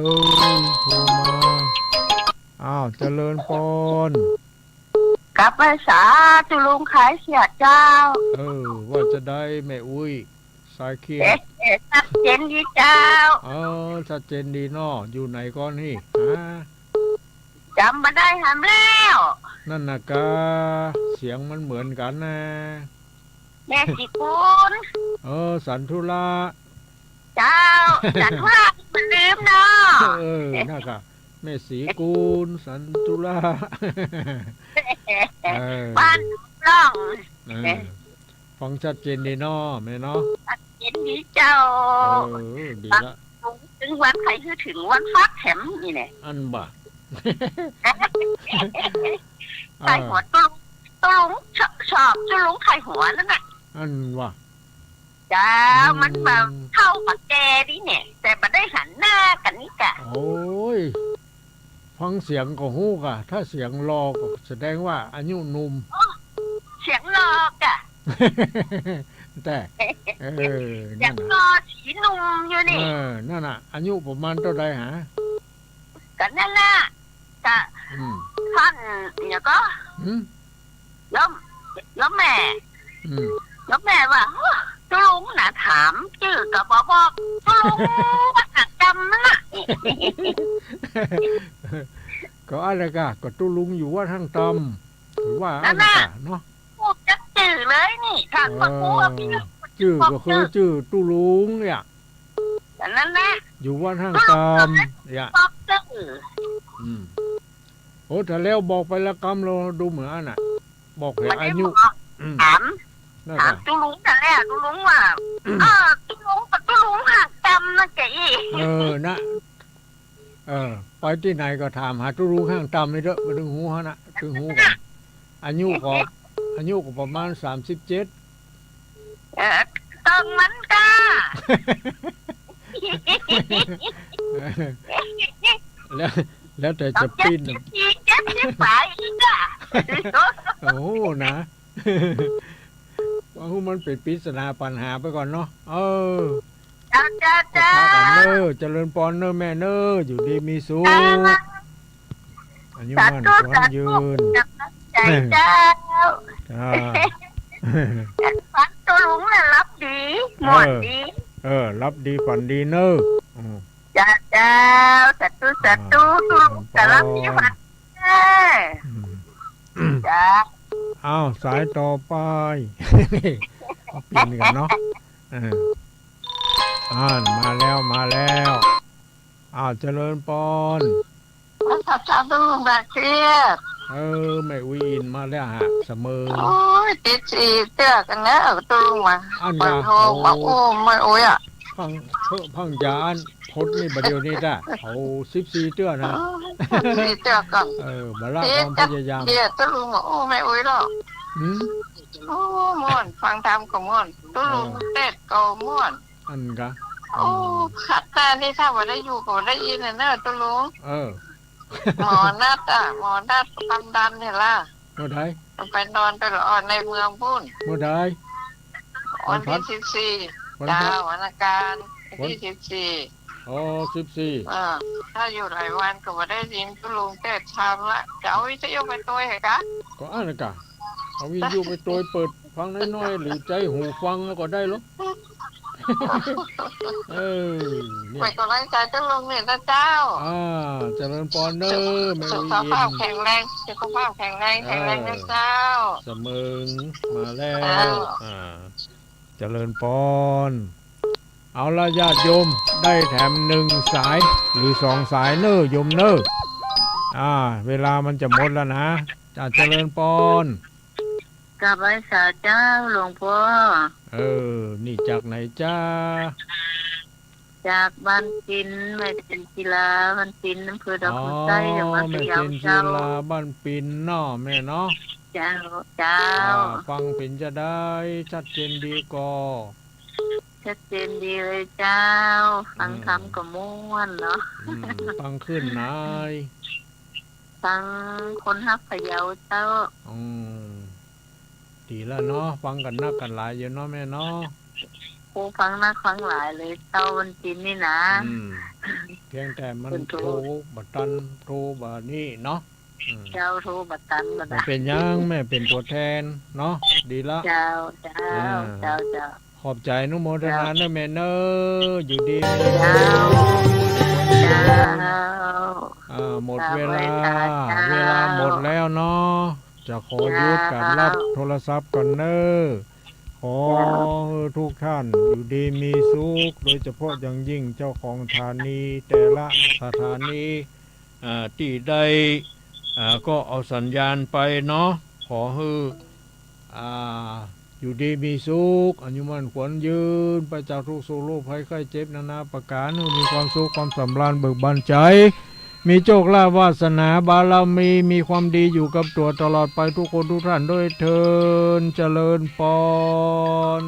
ย โทรมา อ้าว เจริญปอน กราบไหว้สาตุ๊ลุงขายเสียเจ้า เออ ว่าจะใดแม่อุ๊ย สายเคียง เอ๊ะ เอ๊ะ ชัดเจนดีเจ้า เออ ชัดเจนดีเนาะ อยู่ไหนก่อนนี่ ฮะ จ๋ำบ่ได้หำแล้ว นั่นนะกา เสียงมันเหมือนกั๋นนะ แม่ศรีกุล เออ สันธุละ เจ้า สันธุละ บ่ลืมเนาะ เออ นั่นกา แม่ศรีกุล สันธุละ เออ บ้านร่อง เออ ฟังชัดเจนดีเนาะ แม่เนาะ ชัดเจนดีเจ้า เออ ดีละ เถิงวันใค่หื้อเถิงวันฟักแถมนี่แหละ อั้นบ่า ใค่หัวตุ๊ลุง ตุ๊ลุงชอบ ชอบตุ๊ลุงใค่หัวนั่นน่ะ อั้นบ่า เจ้า อืม มันบ่าเฒ่าบ่าแก่ดีเนี่ย แต่บ่ได้หันหน้ากั๋นนี่กะ โอ้ย ฟังเสียงก็ฮู้กะ ถ้าเสียงหล่อก็แสดงว่าอายุหนุ่ม โอ้ เสียงหล่อกะ แต่ เออ เสียงหล่อ นั่นน่ะ สีหนุ่มอยู่นี่ เออ นั่นน่ะ อายุประมาณเต้าใดหา ก็นั่นน่ะ ก็ อืม ท่านเนี่ยก็ หืม แล้ว แล้วแม่ อืม แล้วแม่ว่า ตุ๊ลุงน่ะถามจื้อก็บ่บอก ตุ๊ลุงวัดหางจำนั่นน่ะ ก็อั้นแหละกะ ก็ตุ๊ลุงอยู่วัดหางจำ หรือว่าอั้นแหละกะเนาะ พูดจักจื้อเลยนี่ ถามก็ เออ พูดว่าพี่ จื้อก็คือจื้อตุ๊ลุงเนี่ย อันนั้นแหละ อยู่วัดหางจำเนี่ย บอกจื้อ อืม โอ้ ถ้าแล้วบอกไปละกำ เราดูเหมือนอั้นน่ะ บอกแผนอายุ อืม ถาม นั่น ถามตุ๊ลุงนั่นแหละ ตุ๊ลุงว่า อืม เออ ตุ๊ลุงก็ตุ๊ลุงหางจำนั่นแกอีก เออ นะ เออ ไปตี้ไหนก็ถามหาตุ๊ลุงหางจำนี่เต๊อะ ไปเถิงฮู้หั้นน่ะ เถิงฮู้กั๋น อายุก็ อายุก็ประมาณสามสิบเจ็ด เออ ตรงนั้นกะ แล้ว แล้วแต่จะปิ้น สองเจ็ดสิบสี่ เจ็ดสิบปลายอีกอะ โอ้โห นะ ว่ามันเป๋นปริศนาปัญหาไปก่อนเนาะ เออ เจ้า เจ้า ก็ เจ้า พากั๋นเน่อ เจริญปอนเน่อแม่เน่อ อยู่ดีมีสุข เจ้า อายุมั่นขวัญยืน สาธุ สาธุ กำลังใจ๋เจ้า จ้า ฝันตุ๊ลุงน่ะหลับดี ม่วนดี เออ เออ หลับดีฝันดีเน่อ อืม เจ้า เจ้า สาธุ สาธุ อ่า ตุ๊ลุงก็หลับดีฝันดี อืม จ้า อ้าว สายต่อไป เปลี่ยนกั๋นเนาะ เออ อ่านมาแล้ว มาแล้ว อ้าว เจริญปอน สาธุ ตุ๊ลุง บ่าเสียด เออ แม่อุ๊ยอินมาแล้วฮะ เสมอ โอ้ย ติดสี่เตื้อกั๋นแล้ว ตุ๊ลุง ว่า อั้นกะ บ่าโทร โอ้ บ่าอู้ แม่อุ๊ยอะ พัง เพิ่ง พังจะอั้น พดนี่บ่าเดี่ยวนี้จ้ะ เอาสิบสี่เตื้อนะ เออ สิบสี่เตื้อก่อน เออ บ่าละความพยายาม เดี๋ยวตุ๊ลุง บ่าอู้ แม่อุ๊ยหรอก หืม โอ้ ม่วน ฟังธรรมก็ม่วน ตุ๊ลุง เออ เตศน์ก็ม่วน อั้นกะ โอ้ อืม ขัดตานี่ถ้าบ่ได้อยู่ก็บ่ได้ยินน่ะเนอะ ตุ๊ลุง เออ หมอนัดอะ หมอนัดความดันเนี่ยล่ะ เมื่อใด ไปนอนไปละอ่อนในเมืองปู๊น เมื่อใด วันที่ วันพัด สิบสี่ วันพัด เจ้า วันอังคาร วัน วันที่สิบสี่ อ๋อ สิบสี่ เออ ถ้าอยู่หลายวันก็บ่ได้ยินตุ๊ลุงเตศน์ธรรมละ จะเอาวิทยุไปตวยเหรอกะ ก็อั้นกะ เอาวิทยุไปตวยเปิดฟังน้อยๆ หรือใจ๊หูฟังก็ได้หรอก เออ เนี่ย เปิดกำลังใจ๋ตุ๊ลุงเนี่ยนะเจ้า อ่า เจริญปอนเน่อ สุข แม่ สุขภาพแข็งแรง สุขภาพแข็งแรง เออ แข็งแรงนะเจ้า เสมอ มาแล้ว เจ้า อ่า เจริญปอน เอาละญาติโยม ได้แถมหนึ่งสาย หรือสองสายเน่อ โยมเน่อ อ่า เวลามันจะหมดแล้วนะ จ้า เจริญปอน กราบไหว้สาเจ้าหลวงพ่อ เออ นี่จากไหนจ้า จากบ้านปิน แม่เจนจิลา บ้านปิน อำเภอดอกคำใต้ อ๋อ จังหวัดพะเยาเจ้า แม่เจนจิลา บ้านปินเนาะ แม่เนาะ เจ้า เจ้า อ่า ฟังเป๋นจาใด ชัดเจนดีก่อ ชัดเจนดีเลยเจ้า ฟังธรรมก็ม่วนเนาะ อืม ฟังคลื่นไหน ฟังคนฮักพะเยาเจ้า อืม ดีแล้วเนาะ ฟังกั๋นนักกั๋นหลายอยู่เนาะแม่เนาะ โอ้ ฟังนักฟังหลายเลยเจ้า วันจินนี่นะ อืม เพียงแต่มัน เปิ้นโทร โทรบ่ตัน โทรบ่านี่เนาะ อืม เจ้า โทรบ่ตันบ่ บ่เป๋นหยัง แม่เป๋นตั๋วแทนเนาะ ดีละ เจ้า เจ้า อ่า เจ้า เจ้า ขอบใจ๋อนุโมทนาเน่อแม่เน่อ อยู่ดี เจ้า เจ้า อ่า หมดเวลา เจ้า เวลาหมดแล้วเนาะ จะขอหยุดก๋านรับโทรศัพท์ก่อนเน่อ ขอหื้อทุกท่านอยู่ดีมีสุข โดยเฉพาะอย่างยิ่งเจ้าของสถานีแต่ละสถานี อ่า ตี้ได้ อ่า ก็เอาสัญญาณไปเนาะ ขอหื้อ อ่า อยู่ดีมีสุข อายุมั่นขวัญยืน ปราศจากทุกข์โศกโรคภัยไข้เจ็บนานาประก๋าน หื้อมีความสุขความสำราญเบิกบานใจ๋ มีโชคลาภวาสนาบารมี มีความดีอยู่กับตั๋วตลอดไปทุกคนทุกท่านด้วยเทอญ เจริญปอน